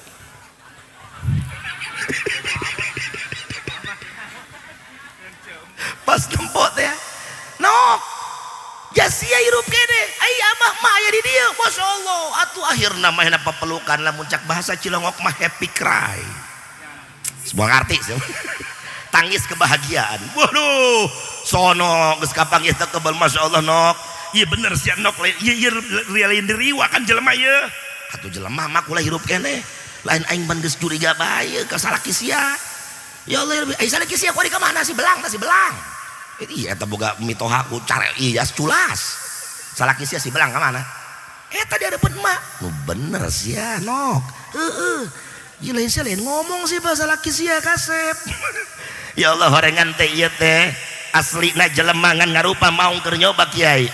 Pas nempo teh, nok jasia hirup keneh, ai abah mah aya di dieu, masyaallah. Atuh akhirna mah enak pepelukan, lamun cak bahasa Cilongok mah happy cry. Semua ngarti sih. Tangis kebahagiaan. Waduh, sono geus kapanggih teh kebal, masyaallah nok. Ieu bener sia nok, ieu ieu lain diriwa kan jelema ieu. Atuh jelema mah kula hirup keneh. Lain aing ban geus curiga bae ka salaki sia. Ya Allah ya Rabbi, ai salaki sia kuari ka mana si belang tah si belang. Iya eta boga mitoha ku care iya culas. Salaki sia si belang ka mana? Eta di hadapan emak. Nu bener sia nok. Heeh. Ieu lain sia lain ngomong sih bahasa salaki sia kasep. Ya Allah horengan teh ieu teh aslina jelema ngan ngarupa maung keur nyoba kiai.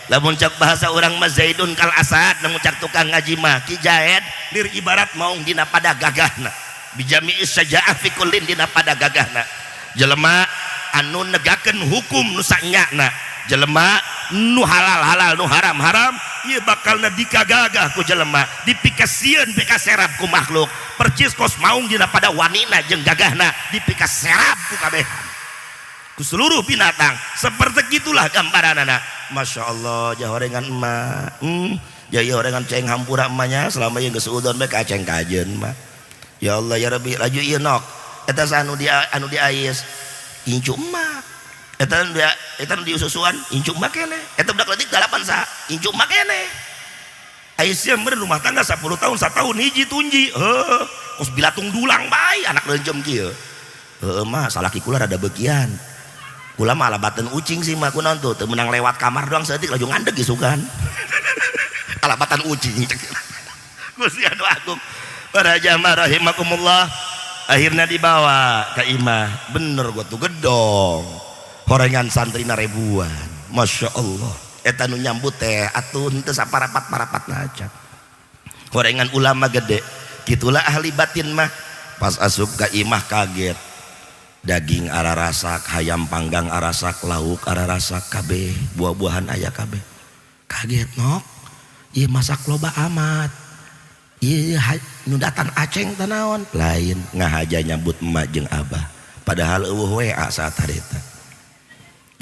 Lamun cak bahasa urang mah Zaidun kal Asad, lamun cak tukang ngaji mah Ki Jaed lir ibarat maung dina pada gagahna. Bijami sajaah fi kullin dina pada gagahna. Jelema anu negakeun hukum nu sanyana, jelema nu halal-halal nu haram-haram, ieu bakalna dikagagah ku jelema, dipikasieun pikaserap ku makhluk. Percis kos maung dina pada wanina jeung gagahna dipikaserap ku kabehan, ku seluruh binatang. Seperti itulah gambaranana. Masya Allah, jahorengan emak. Jaya horengan ceng hampura emaknya selama ieu geus udon bae ka aceng kajeun mah. Ya Allah ya Rabbi, laju ieu nok. Eta anu dia anu diais incu emak. Eta anu dia eta anu diususuan incu emak keneh. Eta budak leutik dalapan sa incu emak keneh. Aya sia meureun rumah tangga 10 tahun satahun hiji tunji. Heuh, kos bilatung dulang bae anak reunjem kieu. Heueuh mah salaki kula rada beukian. Kula mah alabateun ucing sih mah kunaon tuh teu meunang lewat kamar doang saeutik laju ngandeg isukan. Alabatan ucing. Gusti anu agung. Para jamaah rahimakumullah, akhirnya dibawa ke imah. Bener gua tuh gedong. Horengan santrina ribuan. Masya Allah. Eta nu nyambut teh atuh henteu saparapat-parapatna aja. Horengan ulama gede. Gitulah ahli batin mah. Pas asup ka imah kaget. Daging ararasak, hayam panggang arasak, lauk ararasak, kabeh, buah-buahan aya kabeh. Kaget nok. Ieu masak loba amat. Ieu nyundatan aceng teh naon? Lain ngahaja nyambut emak jeung abah. Padahal eueuh WA saat harita.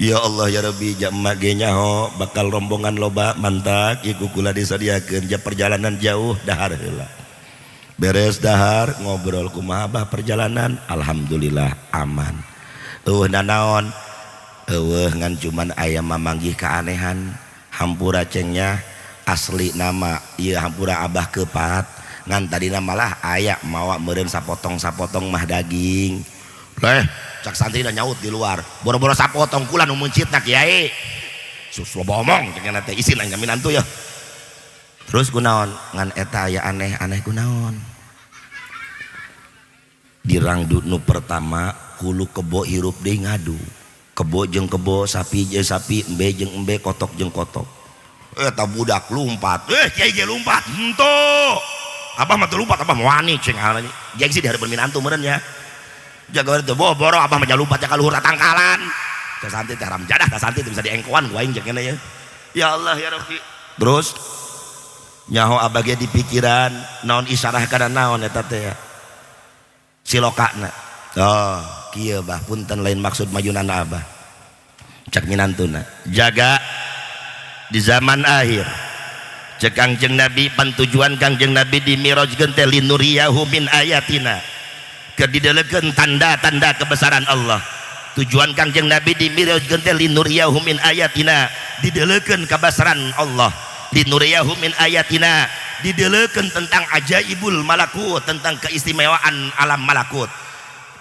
Ya Allah ya Rabbi, ja emak ge nyaho bakal rombongan loba mantak ieu ku kula disadiakeun ja perjalanan jauh dahar heula. Beres dahar ngobrol kumaha abah perjalanan, alhamdulillah aman. Eueuh nanaon? Eueuh ngan cuman aya mamanggih keanehan. Hampura cengnya asli nama ieu hampura abah kepat ngan tadina malah aya mawa meureun sapotong-sapotong mah daging. Leh, cak santri dah nyaut di luar. Boro-boro sapotong kula nu meuncitna kiai. Sus loba omong cenah teh isin aing minantu ya. Terus kunaon ngan eta aya aneh-aneh kunaon. Di rangdu nu pertama hulu kebo hirup deui ngadu. Kebo jeung kebo, sapi jeung sapi, embe jeung embe, kotok jeung kotok. Eta budak lumpat. Kiai ge lumpat. Henteu. Abah mah teu lumpat, abah mah wani cing alanya. Gengsi di hadapan minantu meureun nya. Jaga teu boro abah mah lumpat ka luhur tatangkalan. Teh santai teh haram jadah teh santai teu bisa diengkoan ku aing jeung ya. Ya Allah ya Rabbi. Terus nyaho abah ge di pikiran naon isyarah kana naon eta teh silokana. Oh, kieu bah punten lain maksud majunana abah. Cak minantuna. Jaga di zaman akhir. Cek Kangjeng Nabi pantujuan Kangjeng Nabi di mirajkeun teh linuriyahu min ayatina. Keur didelekeun tanda-tanda kebesaran Allah. Tujuan Kangjeng Nabi dimirajkeun teh linuriyahu min ayatina, dideleukeun kabasaran Allah. Linuriyahu min ayatina, dideleukeun tentang ajaibul malakut, tentang keistimewaan alam malakut.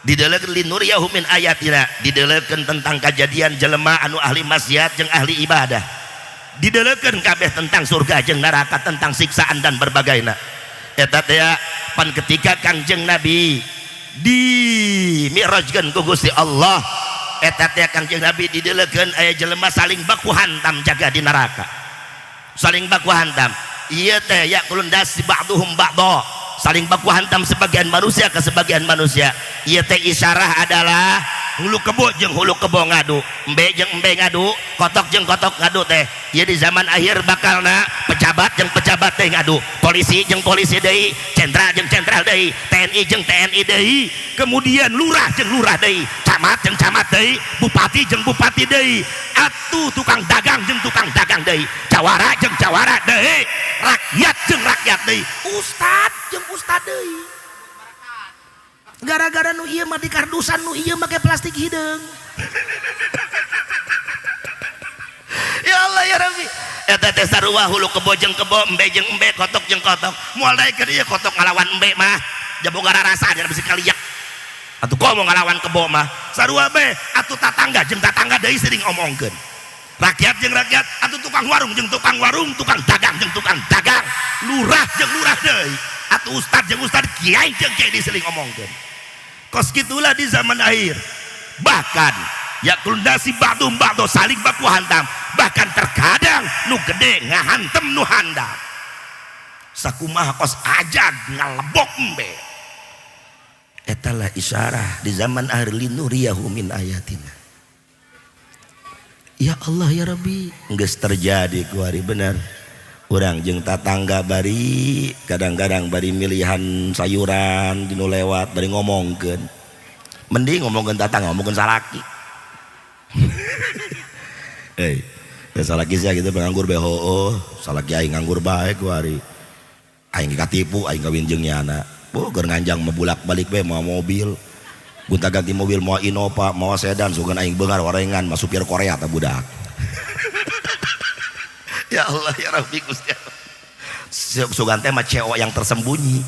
Dideleukeun linuriyahu min ayatina, dideleukeun tentang kajadian jelema anu ahli maksiat jeung ahli ibadah. Dideleukeun kabeh tentang surga jeung neraka, tentang siksaan dan berbagaina. Eta teh pan ketika Kangjeng Nabi dimi'rajkeun ku Gusti Allah, eta teh Kangjeng Nabi dideleukeun aya jelema saling baku hantam jaga di neraka. Saling baku hantam. Ieu teh yaqulun dasi ba'duhum ba'dha. Saling baku hantam sebagian manusia ke sebagian manusia. Ieu teh isyarah adalah hulu kebo jeung hulu kebo ngadu, embe jeung embe ngadu, kotok jeung kotok ngadu teh. Ieu di zaman akhir bakalna pejabat jeung pejabat teh ngadu, polisi jeung polisi deui, jenderal jeung jenderal deui, TNI jeung TNI deui, kemudian lurah jeung lurah deui, camat jeung camat deui, bupati jeung bupati deui, atuh tukang dagang jeung tukang dagang deui, jawara jeung jawara deui, rakyat jeung rakyat deui, ustad jeung ustad deui. Gara-gara nu ieu mah di kardusan, nu ieu make plastik hideung. Ya Allah ya Rabbi. Eta teh sarua hulu kebo jeung kebo, embe jeung embe, kotok jeung kotok. Moal daekeun ieu kotok ngalawan embe mah. Jaboga rarasa nya bisi kaliak. Atuh komo ngalawan kebo mah. Sarua be atuh tatangga jeung tatangga deui sering omongkeun. Rakyat jeung rakyat, atuh tukang warung jeung tukang warung, tukang dagang jeung tukang dagang, lurah jeung lurah deui, atuh ustad jeung ustad, kiai jeung kiai disering omongkeun. Kos gitulah di zaman akhir. Bahkan yaqulun nasi ba'dhum ba'dha, saling baku hantam. Bahkan terkadang nu gede ngahantem nu handap. Sakumaha kos ajag ngalebok embe. Etalah isyarah di zaman akhir linuriyahu min ayatina. Ya Allah ya Rabbi, geus terjadi kuari bener. Urang jeung tatangga bari kadang-kadang bari milihan sayuran dinu lewat bari ngomongkeun. Mending ngomongkeun tatangga, ngomongkeun salaki. Hei, ya salaki sia gitu penganggur bae hooh, salaki aing nganggur bae kuari. Aing katipu, aing kawin jeung nyana. Boh keur nganjang mah bulak-balik bae mawa mobil. Gonta ganti mobil mawa Innova, mawa sedan, sugan aing beungar orengan mah supir Korea ta budak. Ya Allah ya Rabbi Gusti Allah. Sugan teh mah CO yang tersembunyi.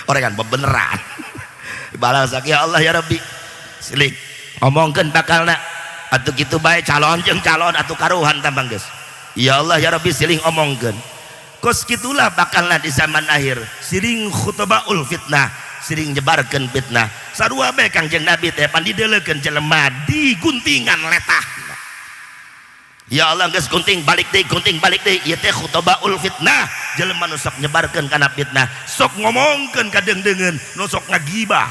Orengan beneran. Balas ya Allah ya Rabbi. Silik omongkeun bakalna atuh kitu bae calon jeung calon atuh karuhan tambang geus. Ya Allah ya Rabbi siling omongkeun. Kos kitulah bakalna di zaman akhir. Siling khutbaul fitnah, siling nyebarkeun fitnah. Sarua bae Kangjeng Nabi teh pan dideulekeun jelema di guntingan letah. Ya Allah geus gunting balik deui, gunting balik deui, ieu teh khutbaul fitnah. Jelema nu sok nyebarkeun kana fitnah, sok ngomongkeun ka deung-deungeun, nu sok ngagibah.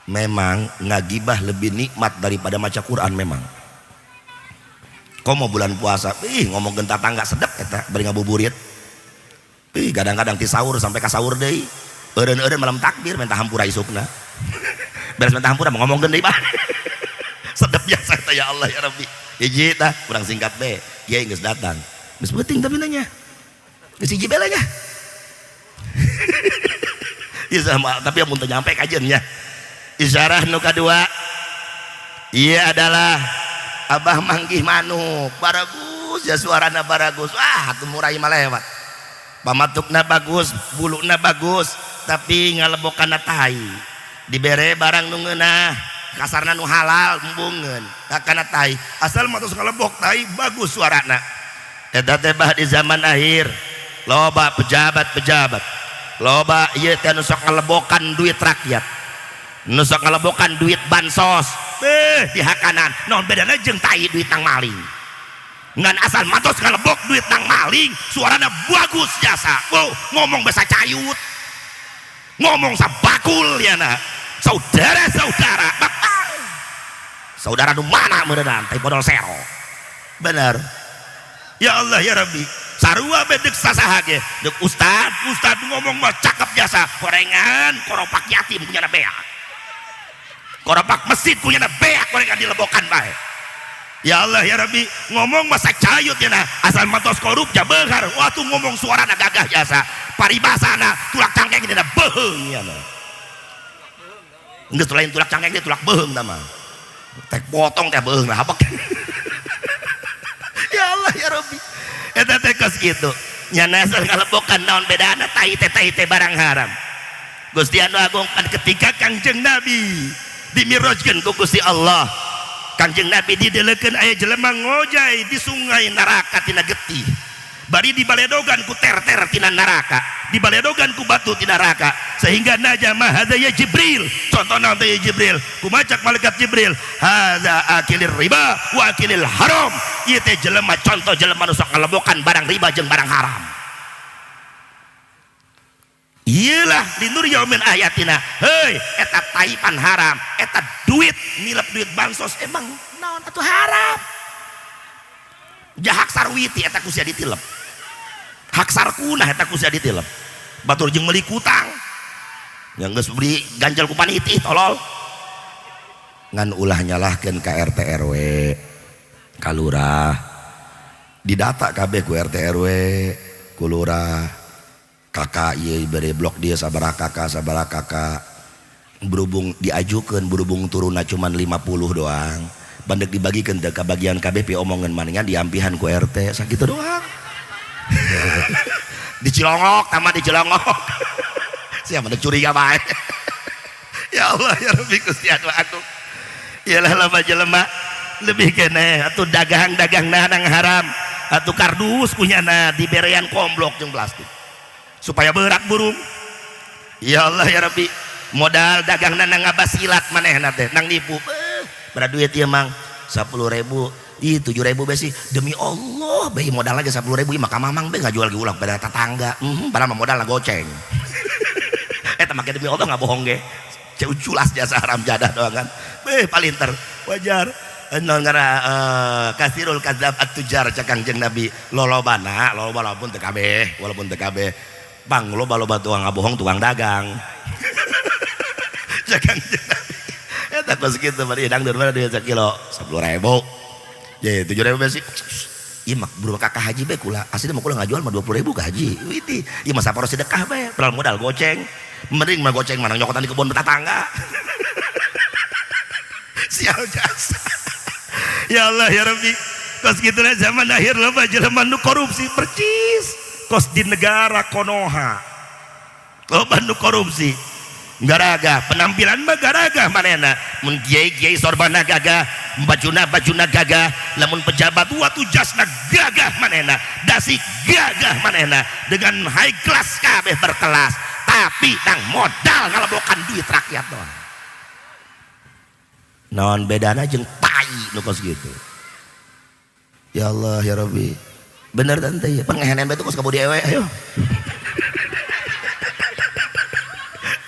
Memang ngagibah lebih nikmat daripada maca Quran memang. Komo bulan puasa, ih ngomongkeun tatangga sedep eta bari ngabuburit. Ih kadang-kadang ti sahur sampai ka sahur deui. Eureun-eureun malam takbir minta hampura isukna. Beres minta hampura mau ngomongkeun deui mah. Sedep biasa eta ya Allah ya Rabbi. Hiji tah kurang singkat be, kiai geus datang. Geus penting tapi nanya. Geus hiji bae nya. Ya sama, tapi amun teu nyampe kajeun nya. Isyarah nu kadua ieu adalah abah manggih manuk baragus ya suarana baragus, wah atuh murai mah lewat, pamatukna bagus, buluna bagus, tapi ngalebokanna tai. Dibere barang nu ngeunah, kasarna nu halal embungeun kana tai, asal mah tos ngalebok tai bagus suarana. Eta teh bah di zaman akhir loba pejabat-pejabat, loba ieu teh nu sok ngalebokan duit rakyat, nu sok ngalebokan duit bansos, beh di hakanan naon bedana jeung tai duit nang maling. Ngan asal matos ngalebok duit nang maling suarana bagus jasa, wow, ngomong bahasa cayut, ngomong sabakul ya na, saudara-saudara, saudara nu mana meureunana tai bodol sero. Bener ya Allah ya Rabbi. Sarua bedek sasaha ge, deuk ustad, ustad ngomong mah cakep jasa, gorengan koropak yatim punya beak, koropak masjid punya beak, gorengan dilebokan bae. Ya Allah ya Rabbi, ngomong masa cayut ya nah, asal mantos korup ja beunghar, waktu ngomong suarana gagah jasa, paribasana tulak cangkeng dina beuheung ya nah. Geus lain tulak cangkeng teh tulak beuheung tah mah. Tek potong teh beuheung lah habek. Ya Allah ya Rabbi. Eta teh kos kitu. Nya nasar kalebokan naon bedana tai teh barang haram. Gusti Anu Agung pan ketika Kangjeng Nabi dimirajkeun ku Gusti Allah. Kangjeng Nabi didelekeun aya jelema ngojay di sungai neraka tina getih. Bari dibaledogan ku ter-ter tina neraka, dibaledogan ku batu tina neraka, sehingga naja ma hadza ya Jibril. Contohna teh ya Jibril, kumacak malaikat Jibril, hadza akilir riba wa akilil haram. Ieu teh jelema contoh jelema nu sok ngalebokan barang riba jeung barang haram. Iyalah linur yaumin ayatina. Hei, eta taipan haram, eta duit nilep duit bansos emang naon atuh haram. Jahak sarwiti eta ku sia ditilep. Hak sarkunah eta ku sia ditilep. Batur jeung meuli kutang. Yang geus beli ganjel ku paniti tolol. Ngan ulah nyalahkeun ka RT RW, ka lurah. Didata kabeh ku RT RW, ku lurah. Kakak ieu bere blok dia sabaraha kakak sabaraha kakak. Berhubung diajukeun berhubung turunna cuman 50 doang. Bandek dibagikeun teu ka bagian KB pi omongan maningan diampihan ku RT sakitu doang. Dicilongok tambah dicilongok. Siapa ada curiga bae. Ya Allah ya Rabbi Gusti Anu Agung. Iyalah lama jelema lebih kene atuh dagang-dagang nang haram atuh kardus kunyana diberean komblok jeung plastik supaya berat burung. Ya Allah ya Rabbi, modal dagang nang ngabasilat manehna teh nang nipu. Berat duit ieu mang 10.000, ih 7.000 besi demi Allah bae modal aja 10.000 ieu mah ka mamang bae ngajual ge ulah pada tetangga. Padahal mah modalna goceng. Eta make demi Allah nggak bohong ge. Culas jasa haram jadah doang kan. Beh palinter wajar. Non ngara kasirul kadzab at-tujar cak Kangjeng Nabi lolobana loba walaupun teu kabeh walaupun teu kabeh pang loba-loba tukang ngabohong tukang dagang. Cak Kangjeng Nabi eta kos kitu bari dangdeur mana duit sakilo 10.000. Ye 7.000 besi. Ieu mah buru kakak haji bae kula asli mah kula ngajual mah 20.000 ka haji. Witi ieu mah saparo sedekah bae padahal modal goceng. Mending mah goceng mana nyokotan di kebun tetangga. Sial jasa. Ya Allah ya Rabbi. Kos kitu lah zaman akhir loba jelema nu korupsi percis. Kos di negara Konoha. Loba nu korupsi. Garaga penampilan mah garaga manehna. Mun kiai-kiai sorbana gagah, bajuna gagah, lamun pejabat watu jasna gagah manehna, dasi gagah manehna dengan high class kabeh berkelas, tapi nang modal ngalebokan duit rakyat doang. Naon bedana jeung tai nu kos gitu. Ya Allah ya Rabbi. Bener tante ya, pengehenen bae kos kabudi ewe ayo.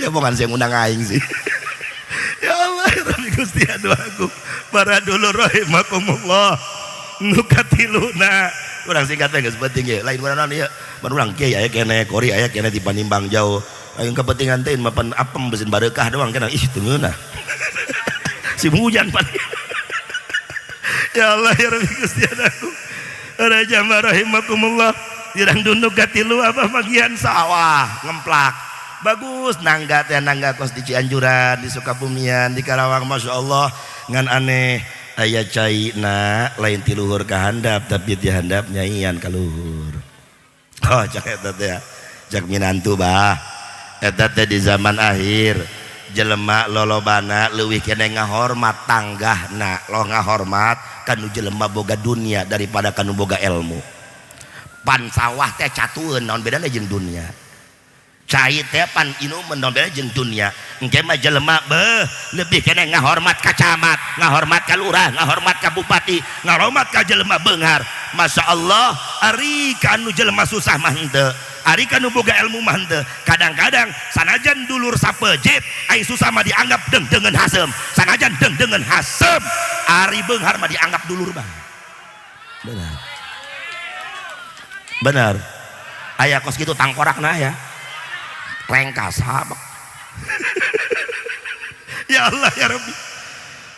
Ya bukan saya ngundang aing sih. Ya Allah ya Rabbi Gusti Anu Agung. Para dulur rahimakumullah. Nu katiluna. Urang singkat we geus penting ge. Lain urang naon ieu. Ban urang kiai aya keneh, kori aya keneh di Panimbang jauh. Aing kepentingan teh mapan apem beusin bareukah doang keneh ih teu ngeunah. Si hujan pan. Ya Allah ya Rabbi Gusti Anu Agung. Para jamaah rahimakumullah. Dirang dunduk katilu abah bagian sawah ngemplak. Bagus nangga teh nangga kos di Cianjuran, di Sukabumian, di Karawang, masya Allah ngan aneh aya cai na lain ti luhur ka handap tapi di handap nyaian ka luhur. Oh cak eta teh cak minantu bah eta teh di zaman akhir jelema lolobana leuwih kene ngahormat tanggahna lo ngahormat kanu jelema boga dunia daripada kanu boga ilmu. Pan sawah teh catueun naon bedana jeung dunia. Cai teh pan inuman naon bedana jeung dunia. Engke mah jelema beuh lebih kene ngahormat ka camat, ngahormat ka lurah, ngahormat ka bupati, ngahormat ka jelema beunghar. Masya Allah ari kanu jelema susah mah henteu, ari kanu boga ilmu mah henteu. Kadang-kadang sanajan dulur sapejit ai susah mah dianggap dengdengeun hasem, sanajan dengdengeun hasem ari beunghar mah dianggap dulur mah. Benar. Benar. Aya kos kitu tangkorakna ya. Rengkas habek. Ya Allah ya Rabbi.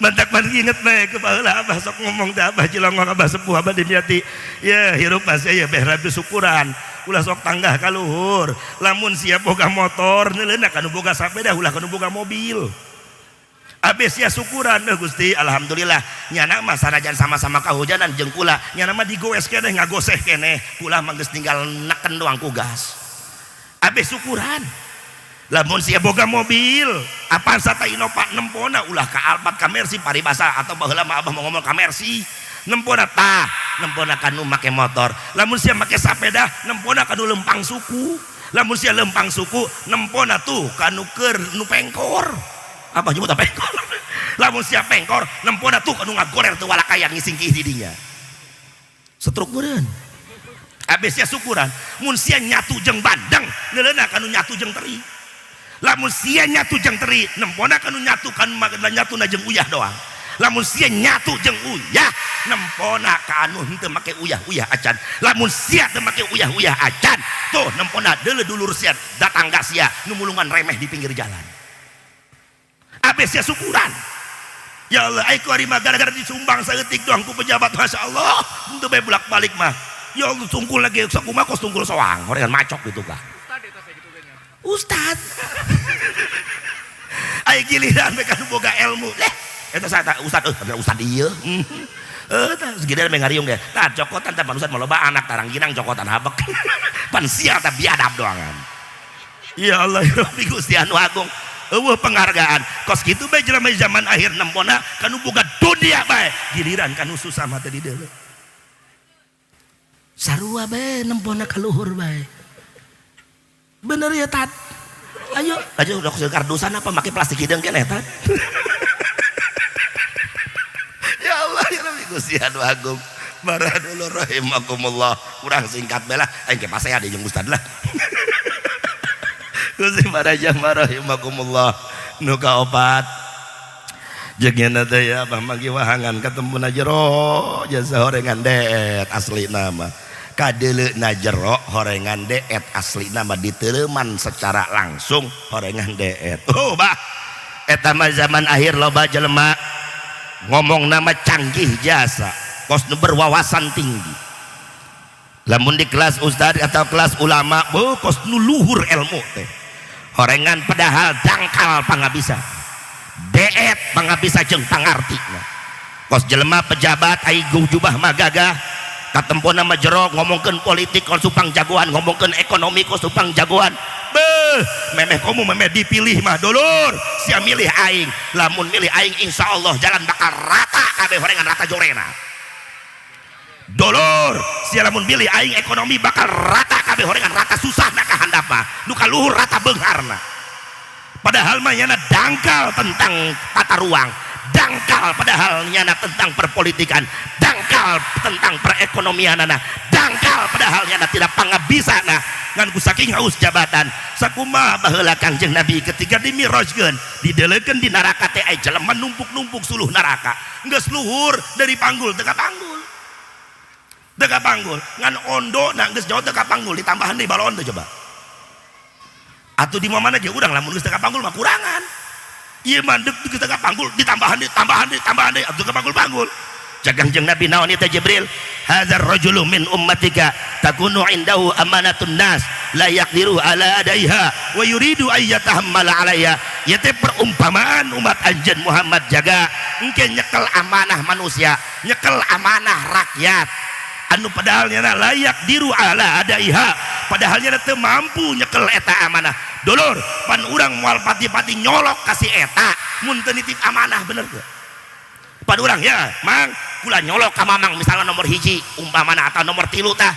Mantak man inget bae ke baheula abah sok ngomong teh abah Cilongok abah sepuh abah diniati. Ya hirup masih ya beh rabi syukuran. Ulah sok tanggah ka luhur. Lamun sia boga motor neuleuna kanu boga sapeda ulah kanu boga mobil. Abis ya syukuran deh Gusti, alhamdulillah nyana mah sanajan sama-sama kahujanan jeung kula, nyana mah digoes keneh, ngagoseh keneh, kula mah geus tinggal neken doang ku gas. Abis syukuran. Lamun sia boga mobil, Avanza ta Innova, nempona ulah ka Alphard, ka Mercy paribasa, atau baheula mah abah mau ngomong ka Mercy, nempona tah, nempona kanu make motor. Lamun sia make sapeda, nempona kanu lempang suku. Lamun sia lempang suku, nempona tuh kanu keur nu pengkor. Apa nyebut apa pengkor? Lamun sia pengkor, nempona tuh kanu ngagoler teu walakaya ngisingkih di dinya. Setruk meureun. Abis sia syukuran, mun sia nyatu jeung bandeng, neuleuna kanu nyatu jeung teri. Lamun sia nyatu jeung teri, nempona kanu nyatu kanu nyatuna jeung uyah doang. Lamun sia nyatu jeung uyah, nempona kanu henteu make uyah-uyah acan. Lamun sia teu make uyah-uyah acan, tuh nempona deuleu dulur sia, datangga sia nu mulungan remeh di pinggir jalan. Abis sia syukuran. Ya Allah, ai ku ari mah gara-gara disumbang saeutik doang ku pejabat, Masya Allah, henteu bae bolak-balik mah. Ya Allah, tungkul lagi sakumaha kos tungkul soang, horegan macok gitu kah. Ustad. Ai giliran mereka nu boga ilmu. Leh, eta saya ustad, eh ustad ieu. Eh, tah giliran me ngariung ge. Tah cokotan tah pan ustad mah loba anak tarang ginang cokotan habek. Pan sia tah biadab doangan. Ya Allah ya Rabbi Gusti anu agung. Eueuh penghargaan. Kos kitu bae jelema zaman akhir nempona kanu boga dunia bae. Giliran kanu susah mah teh dideuleu. Sarua bae nempona ka luhur bae. Bener ya tat? Ayo, ayo udah kardusan apa make plastik hideung keneh tat? Ya Allah ya Rabbi Gusti anu agung. Para dulur rahimakumullah. Kurang singkat bela aing ke pasea deui jeung ustad lah. Gusti para jamaah rahimakumullah. Nu kaopat jeung teh ya abah manggi wahangan ketemu na jero jasa horengan deet asli nama. Kadeuleu na jero horengan deet asli nama diteleuman secara langsung horengan deet. Oh bah, eta mah zaman akhir loba jelema ngomong nama canggih jasa, kos nu berwawasan tinggi. Lamun di kelas ustad atau kelas ulama, beuh kos nu luhur ilmu teh. Horengan padahal dangkal pangabisa, deet pangabisa jeung pangartina. Kos jelema pejabat ai jubah mah gagah, katempona mah jero ngomongkeun politik kos supang jagoan, ngomongkeun ekonomi kos supang jagoan. Beuh, memeh komo memeh dipilih mah dulur, sia milih aing, lamun milih aing insyaallah jalan bakal rata kabeh horengan rata jorena. Dulur, sia lamun milih aing ekonomi bakal rata kabeh horengan rata susah na ka handap mah, nu ka luhur rata beungharna. Padahal mah nyana dangkal tentang tata ruang, dangkal padahal nyana tentang perpolitikan, dangkal tentang perekonomianana, dangkal padahal nyana tidak pangabisa na ngan ku saking haus jabatan. Sakumaha baheula Kangjeng Nabi ketika dimirajkeun, dideulekeun di neraka teh ai jelema numpuk-numpuk suluh neraka. Geus luhur dari panggul teu ka panggul. Teu ka panggul, ngan ondo na geus jauh teu ka panggul ditambahan deui balon teh coba. Atuh di mana ge urang lamun geus teu ka panggul mah kurangan. Ieu mah deuk geus teu ka panggul ditambahan deui, tambahan deui, tambahan deui atuh ka panggul-panggul. Cek Kangjeng Nabi naon ieu teh Jibril? Hadzal rajulu min ummatika takunu indahu amanatun nas la yaqdiru ala adaiha wa yuridu ay yatahammala alaiha. Ieu teh perumpamaan umat anjeun Muhammad jaga engke nyekel amanah manusia, nyekel amanah rakyat. Anu padahal nyana layak diru ala adaiha, padahal nyana teu mampu nyekel eta amanah. Dulur, pan urang moal pati-pati nyolok kasih eta mun teu nitip amanah, bener teu? Pan urang ya, mang kula nyolok ka mamang misalnya nomor 1 umpamana atau nomor 3 tah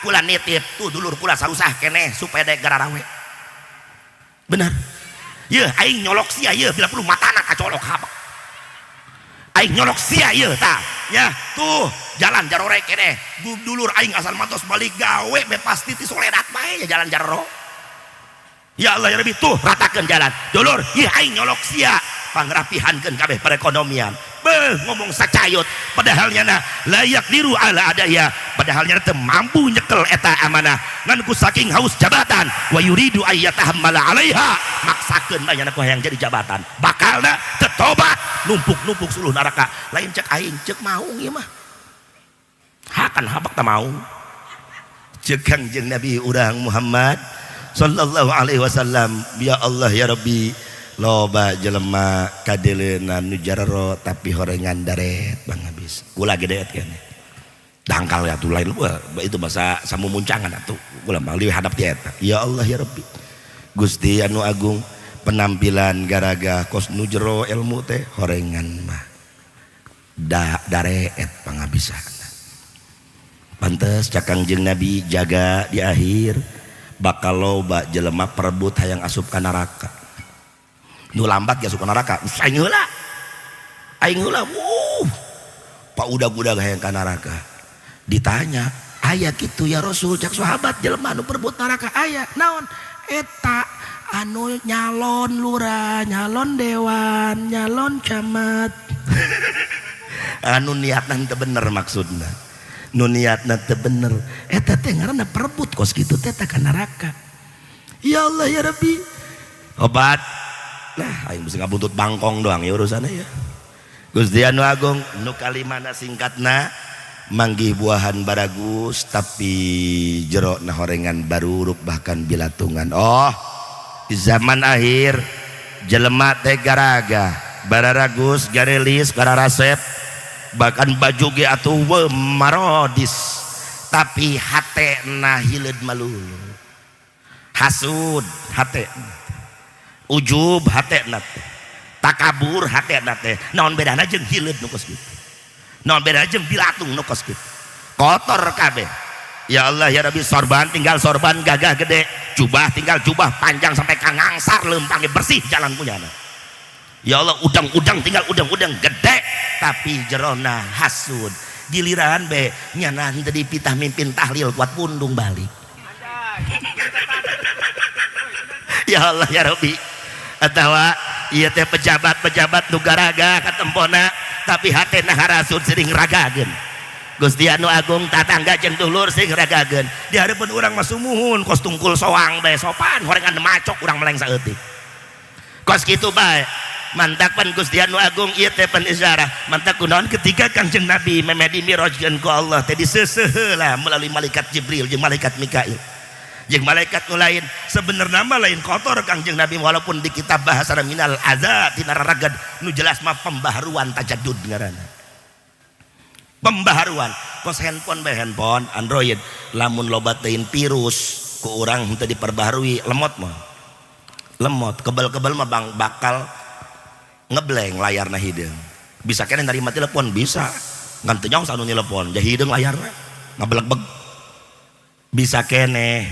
kula nitip tuh dulur kula sarusah keneh supaya daek gararawe. Bener? Yeuh aing nyolok sia yeuh bila perlu matana kacolok habek. Aing nyolok sia yeuh tah. Ya tuh jalan jarorek keneh dulur aing asal matos balik gawe be pasti ti soledat bae ya jalan jaroro. Ya Allah ya Rabbi tuh ratakeun jalan. Dulur ieu aing nyolok sia pangrapihankeun kabeh perekonomian. Beuh ngomong sacayut padahal nyana layak diru ala adaya, padahal nyana teu mampu nyekel eta amanah ngan ku saking haus jabatan wa yuridu ayyatahammala alaiha, maksakeun bae nyana ku hayang jadi jabatan bakalna teu tobat numpuk-numpuk suluh neraka. Lain cek aing, cek maung ieu mah hakan habak tah maung. Cek Kangjeng Nabi urang Muhammad sallallahu alaihi wasallam, ya Allah ya Rabbi Loba jelema kadeleuna nu jarero tapi horengan daret bang habis. Kula gede kan. Dangkal ya tuh lain gua itu bahasa samumuncangan atuh. Kula mah leuwih hadap ti eta. Ya Allah ya Rabbi. Gusti anu agung penampilan garaga kos nu jero ilmu teh horengan mah da dareet pangabisana. Pantes cak Kangjeng Nabi jaga di akhir bakal loba jelema perebut hayang asup ka neraka. Nu lambat ge asup ka neraka, aing heula. Aing heula, wuh. Pak udag-udag hayang ka neraka. Ditanya, aya kitu ya Rasul cak sahabat jelema nu perebut neraka aya. Naon? Eta anu nyalon lurah, nyalon dewan, nyalon camat. Anu niatna teu bener maksudna. Nu niatna teu bener. Eta teh ngaranna perebut kos kitu teh ka neraka. Ya Allah ya Rabbi. Obat. Nah, aing mesti ngabuntut bangkong doang ya urusannya ya. Gusti anu agung nu kalimana singkatna manggih buahan baragus tapi jero na horengan baruruk bahkan bilatungan. Oh, di zaman akhir jelema teh garaga bararagus garelis gararasep bahkan baju ge atuh marodis tapi hatena hileud malulu. Hasud hate, ujub hatena teh, takabur hatena teh. Naon bedana jeung hileud nu kos kitu? Naon bedana jeung bilatung nu kos kitu? Kotor kabeh. Ya Allah ya Rabbi, sorban tinggal sorban gagah gede, jubah tinggal jubah panjang sampai ka ngangsar lempangnya bersih jalan punya. Ya Allah, udang-udang tinggal udang-udang gede tapi jerona hasud. Giliran be nyana henteu dipitah mimpin tahlil kuat pundung balik. Ya Allah ya Rabbi. Atawa ieu teh pejabat-pejabat nu garaga katempona tapi hatena harasud sering ragageun. Gusti anu agung tatangga jeung dulur sing ragageun. Di hareupeun urang mah sumuhun kos tungkul soang bae sopan horengan macok urang meleng saeutik. Kos kitu bae. Mantak pan Gusti anu agung ieu teh pan isyarah. Mantak kunaon ketika Kangjeng Nabi memeh dimirajkeun ku Allah teh diseuseuh heula melalui malaikat Jibril jeung malaikat Mikail. Jeung malaikat nu lain sebenarnya mah lain kotor Kangjeng Nabi walaupun di kitab bahasa minal adza tina raragad nu jelas mah pembaharuan tajaddud ngaranna. Pembaharuan kos handphone bae handphone Android lamun loba teuing virus ku urang henteu diperbaharui lemot mah. Lemot kebel-kebel mah bang bakal ngebleng layarna hideung. Bisa keneh nerima telepon bisa. Ngan teu nyaho anu telepon jadi hideung layarna ngabelegbeg. Bisa keneh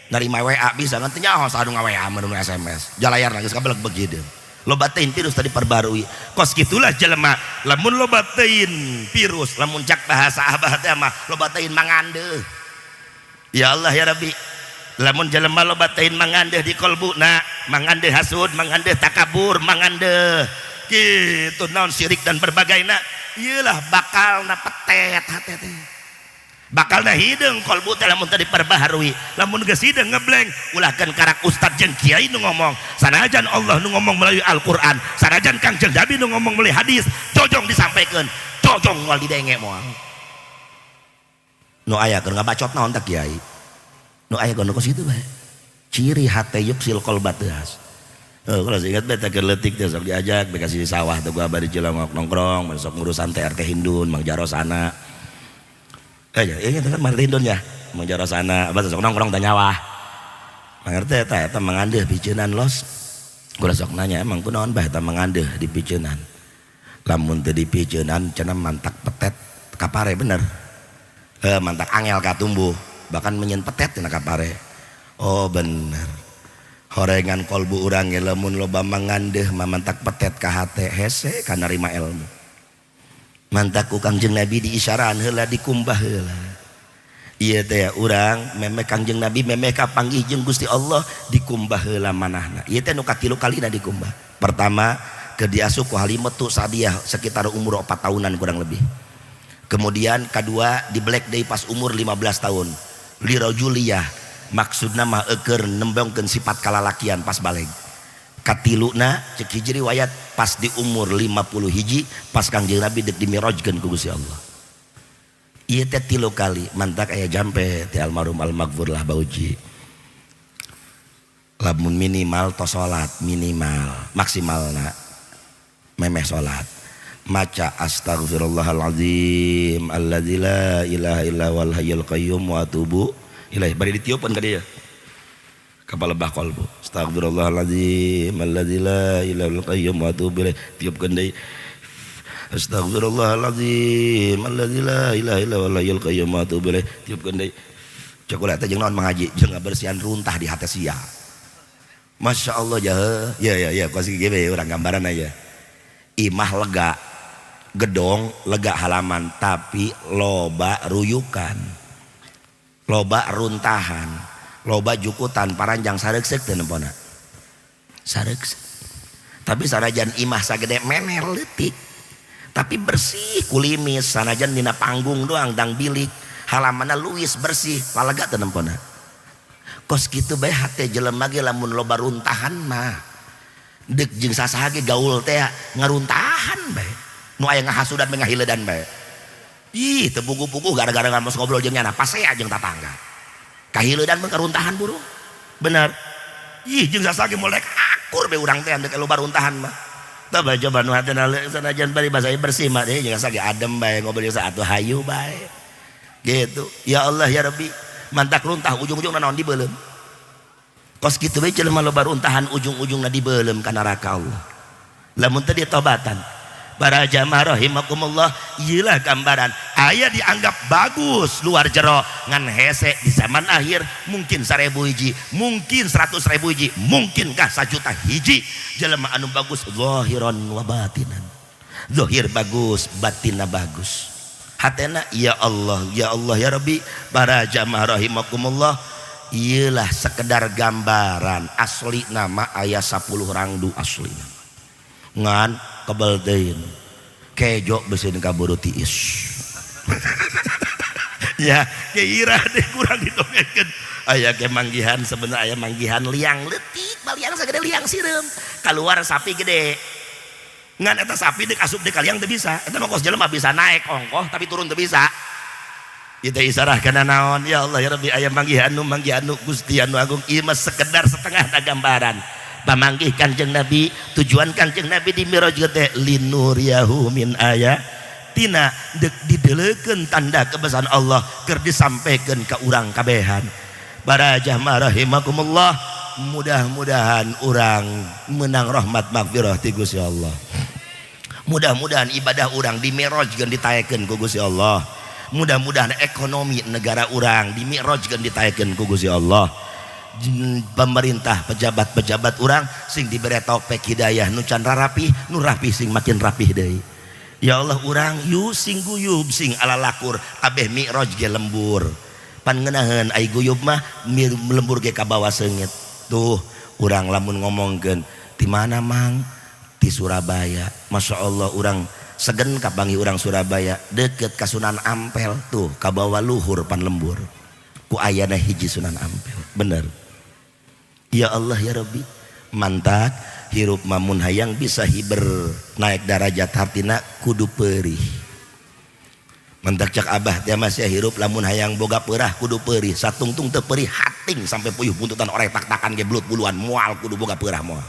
nerima WA bisa ngan teu nyaho anu nga-WA mun SMS. Jalayarna geus ngabelegbeg hideung. Loba teuing virus tadi perbarui. Kos kitulah jelema lamun loba teuing virus lamun cak bahasa abah teh mah loba teuing mangandeuh. Ya Allah ya Rabbi. Lamun jelema loba teuing mangandeuh di kolbuna, mangandeuh hasud, mangandeuh takabur, mangandeuh kitu naon syirik dan berbagaina, ieulah bakalna petet hate teh. Bakalna hideung kolbu teh lamun teu diperbaharui. Lamun geus hideung ngebleng, ulahkeun karak ustad jeung kiai nu ngomong. Sanajan Allah nu ngomong melalui Al-Qur'an, sanajan Kangjeng Nabi nu ngomong melalui hadis, jojong disampaikan, jojong moal didenge moal. Nu aya keur ngabacot naon tah kiai? Nu aya kono kos kitu bae. Ciri hate yuksil qalba teu has. Oh, kalau ingat beta keur leutik teh sok diajak be kasih sawah teh gua bari Cilongok nongkrong, sok ngurusan TRT Hindun, Mang Jaro sana. Ya, ingat kan Mang Hindun ya, Mang Jaro sana, abah sok nongkrong teh nyawah. Mang RT eta eta mangandeuh piceunan los. Gua sok nanya emang kunaon bah eta mangandeuh di piceunan. Lamun teu dipiceunan cenah mantak petet kapare bener. Mantak angel katumbuh, bahkan menyen petet cenah kapare. Oh bener. Horengan kolbu urang ge lamun loba mangandeuh mah mantak petet ka hate hese ka narima ilmu. Mantak ku Kangjeng Nabi diisyarahan heula dikumbah heula. Ieu teh urang memeh Kangjeng Nabi memeh kapanggih jeung Gusti Allah dikumbah heula manahna. Ieu teh nu katilu kalina dikumbah. Pertama keur diasup ku Halimatu Sa'diyah sekitar umur 4 tahunan kurang lebih. Kemudian kedua di Black Day pas umur 15 tahun. Lirajuliyah maksudna mah eueur nembongkeun sifat kalalakian pas baleg. Katiluna cek hiji riwayat pas di umur 50 hiji pas Kangjeng Nabi dek dimirajkeun ku Gusti Allah. Ieu teh tilu kali mantak aya jampe ti almarhum almaghfurlah Bauji. Lamun minimal tos salat, minimal, maksimalna memeh salat maca astaghfirullahalazim alladzi la ilaha illa huwal hayyul qayyum wa atubu ilaih. Bari ditiupeun ka dieu ka palebah kalbu. Astaghfirullahalazim alladzi la ilaha illa qayyum wa atubu ilaih. Tiupkeun deui. Astaghfirullahalazim alladzi la ilaha illa huwal hayyul qayyum wa atubu ilaih. Tiupkeun deui. Cek ulah teh jeung naon mangaji? Jeung ngabersihan runtah di hate sia. Masya Allah jahe. Ya ya ya, kos kieu we urang gambaran aja. Imah lega, gedong lega halaman, tapi loba ruyukan, loba runtahan, loba jukutan, paranjang sareukseuk teu nempona. Sareukseuk. Tapi sanajan imah sagede mener leutik, tapi bersih kulimis, sanajan dina panggung doang dang bilik, halamanna luwis bersih, lalega teu nempona. Kos kitu bae hate jelema ge lamun loba runtahan mah. Deuk jeung sasaha ge gaul teh ngaruntahan bae. Nu aya ngahasudan bae, ngahileudan bae. Ih, teu puguh-puguh gara-gara ngamos ngobrol jeung nyana pasea jeung tatangga. Kahileudan mah karuntahan buru. Bener. Ih, jeung sasaha ge moal akur bae urang teh deuk loba runtahan mah. Tah coba nu hatena sanajan bari basa bersih mah deui jeung sasaha ge adem bae ngobrol jeung saha atuh hayu bae. Gitu. Ya Allah ya Rabbi, mantak runtah ujung-ujungna naon dibeuleum. Kos kitu we jelema loba runtahan ujung-ujungna dibeuleum ka neraka Allah. Lamun teu ditobatan. Para jamaah rahimakumullah, ieulah gambaran aya dianggap bagus luar jero ngan hese di zaman akhir mungkin 1000 hiji, mungkin 100.000 hiji, mungkinkah 1 juta hiji jelema anu bagus zahiran wa batinan. Zahir bagus, batinna bagus. Hatena ya Allah, ya Allah ya Rabbi. Para jamaah rahimakumullah, iyalah sekedar gambaran, asli nama aya 10 rangdu asli ngan kebel teuing kejo beuseun kaburu tiis. Ya keira deh kurang didongengkeun. Aya ke manggihan, sebenarnya aya manggihan liang leutik, liang sagede liang sireum, keluar sapi gede, ngan eta sapi dek asup di kaliang teu bisa. Eta mah kos jelema bisa naik ongkoh tapi turun teu bisa. Itu isarah kana naon? Ya Allah ya Rabbi, aya manggih anu manggih anu Gusti anu agung. Ieu mah sekedar setengah da gambaran pamanggih Kanjeng Nabi. Tujuan Kanjeng Nabi di Miraj teh linuriyahu min aya tina, dek didelekeun tanda kebesaran Allah keur disampaikan ka urang kabehan. Para jamaah rahimakumullah, mudah-mudahan urang menang rahmat magfirah ti Gusti Allah. Mudah-mudahan ibadah urang di Mirajkeun, ditaekeun ku Gusti Allah. Mudah-mudahan ekonomi negara urang di Mirajkeun, ditaekeun ku Gusti Allah. Pemerintah, pejabat-pejabat urang sing dibere taufik hidayah, nu can rarapih, nu rapih sing makin rapih deui. Ya Allah, urang yu sing guyub, sing ala lakur kabeh, mi'raj ge lembur pan ngeunaheun. Ai guyub mah lembur ge kabawa seungit. Tuh urang lamun ngomongkeun di mana mang, di Surabaya, Masya Allah, urang segen kapanggih urang Surabaya deket ka Sunan Ampel, tuh kabawa luhur pan lembur ku ayana hiji Sunan Ampel. Bener. Ya Allah ya Rabbi, mantak hirup mamun hayang bisa hiber naik darajat hartina kudu perih. Mantak cak abah teh masih hirup lamun hayang boga perah kudu perih. Satungtung teu perih hating sampai puyuh buntutan orai tak-takan ge belut buluan moal kudu boga perah moal.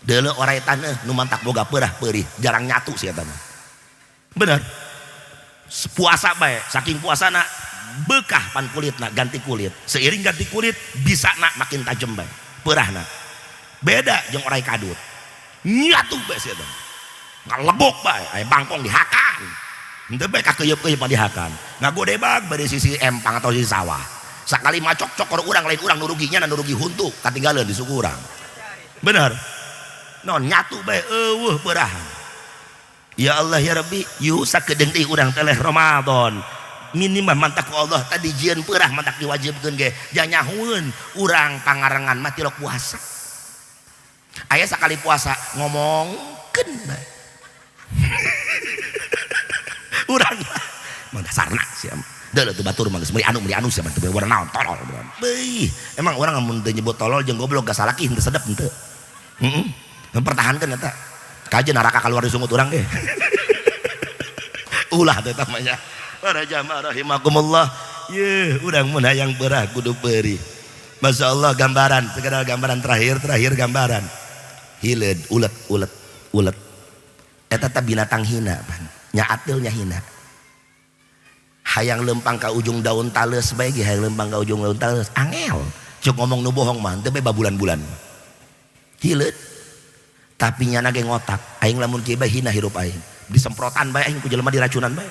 Deuleu orai taneuh nu mantak boga perah perih jarang nyatu sih eta mah. Bener. Puasa bae, saking puasana bekah pan kulitna ganti kulit. Seiring ganti kulit bisa nak makin tajam bae perahna. Beda jeung orai kadut. Nyatu bae sia teh. Ngalebok bae, aya bangkong dihakan. Henteu bae kakeuyeup-keuyeup mah dihakan. Ngagodebag bari sisi empang atau sisi sawah. Sakali macok cokor urang, lain urang nu ruginya, nu rugi huntu katinggaleun di suku urang. Bener. Non nyatu bae eueuh peurahan. Ya Allah ya Rabbi, yu sakedeung deui urang teleh Ramadan. Minimal mantak ku Allah tadi jieun peurah mantak diwajibkeun ge janyahueun urang pangarengan mah tilok puasa. Aya sakali puasa ngomongkeun bae. Urang mah dasarna sia. Deuleu tuh batur mah geus meuli anu sia mah teu bener naon tolol. Beuh, emang urang mun teu nyebut tolol jeung goblok gak salaki henteu sedep henteu. Heeh. Mempertahankeun eta. Kaje neraka keluar di sungut urang ge. Ulah teh tamanya. Para jamaah rahimakumullah, ye urang mun hayang berah kudu perih. Masya Allah, gambaran, sekedar gambaran terakhir, terakhir gambaran. Hileud, ulet, ulet, ulet. Eta teh binatang hina pan. Nya ateulnya hina. Hayang lempang ka ujung daun tales bae ge, hayang lempang ka ujung daun tales angel. Cuk ngomong nu bohong mah teu bae babulan-bulan. Hileud. Tapi nyana ge ngotak, aing lamun kieu bae hina hirup aing. Disemprotan bae aing ku jelema, diracunan bae.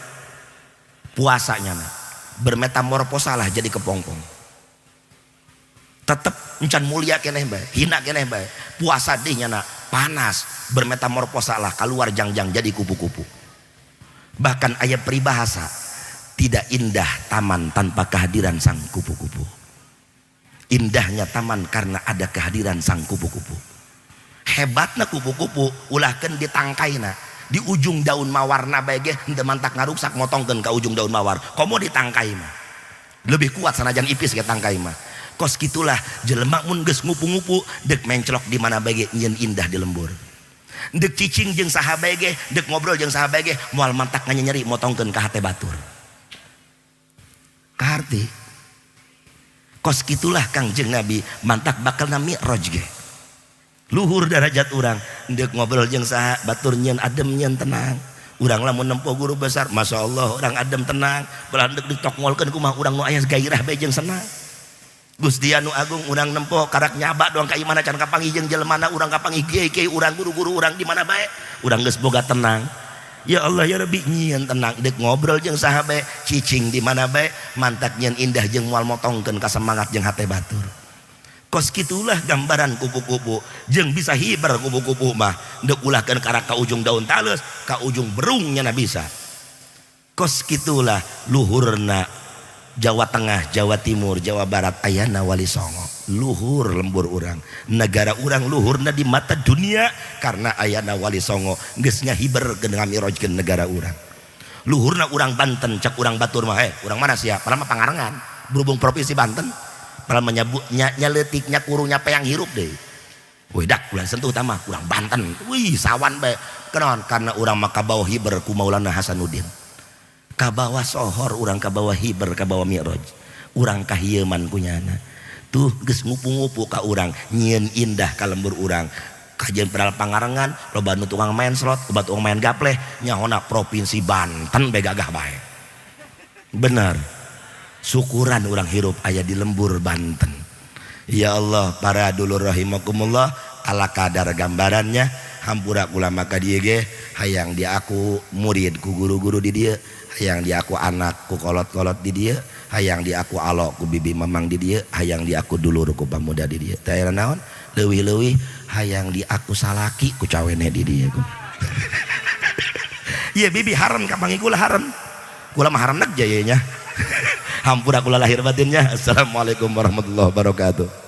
Puasa nyana. Bermetamorfosa lah jadi kepompong. Tetep encan mulia keneh bae, hina keneh bae. Puasa deh nyana panas, bermetamorfosa lah keluar jangjang jadi kupu-kupu. Bahkan ayat peribahasa, tidak indah taman tanpa kehadiran sang kupu-kupu. Indahnya taman karena ada kehadiran sang kupu-kupu. Hebatna kupu-kupu, ulahkeun ditangkaina. Di ujung daun mawarna bae ge henteu mantak ngaruksak motongkeun ka ujung daun mawar. Komo ditangkai mah. Lebih kuat sanajan ipis ge tangkai mah. Kos kitulah jelema mun geus ngupu-ngupu dek menclok di mana bae ge nyieun indah di lembur. Dek cicing jeung saha bae ge, dek ngobrol jeung saha bae ge moal mantak nganyeri motongkeun ka hate batur. Kaharti. Kos kitulah Kangjeng Nabi mantak bakal mi'raj ge. Luhur derajat urang dek ngobrol jeung saha batur nyieun adem, nyieun tenang. Urang lamun nempo guru besar, Masya Allah, urang adem tenang. Belah dek ditokngolkeun kumaha urang nu aya gairah bae jeung senang. Gusti anu agung, urang nempo karak nyaba doang ka imana can kapanggih jeung jelemana urang, kapanggih kiai-kiai urang, guru-guru urang di mana bae urang geus boga tenang. Ya Allah ya Rabbi, nyieun tenang dek ngobrol jeung saha bae, cicing di mana bae mantak nyieun indah jeung moal motongkeun ka semangat jeung hate batur. Kos kitulah gambaran kupu-kupu jeung bisa hiber kupu-kupu mah dek ulahkeun karak ka ujung daun tales, ka ujung berungnya na bisa. Kos kitulah luhurna Jawa Tengah, Jawa Timur, Jawa Barat ayana Wali Songo. Luhur lembur urang, negara urang luhurna di mata dunia karena ayana Wali Songo geus ngahiberkeun, ngamirojkeun negara urang. Luhurna urang Banten, cak urang batur mah, eh urang mana sia? Padahal mah Pangarengan, berhubung provinsi Banten, padahal menyebut nya, nyaletik nya kurunya peyang hirup deh. Wih dak ulah sentuh utama urang Banten. Wih sawan bae. Kenaon? Karena urang mah kabawa hiber ku Maulana Hasanuddin. Kabawa sohor urang, kabawa hiber, kabawa mi'raj. Urang kahieman kunyana. Tuh geus ngupu-ngupu ka urang, nyieun indah ka lembur urang. Kajian padahal Pangarengan, loba nu tukang main slot, loba tukang main gapleh, nyahona provinsi Banten bae gagah bae. Bener. Syukuran urang hirup aya di lembur Banten. Ya Allah, para dulur rahimakumullah, ala kadar gambarannya hampura kula maka dieu ge hayang diaku murid ku guru-guru di dieu, hayang diaku anak ku kolot-kolot di dieu, hayang diaku alok ku bibi mamang di dieu, hayang diaku dulur ku pamuda di dieu. Teh naon? Leuwih-leuwih hayang diaku salaki ku cawene di dieu. Iya bibi haram kapangi kula haram. Kula mah haram neg jaya nya. Hampura kula lahir batinnya. Assalamualaikum warahmatullahi wabarakatuh.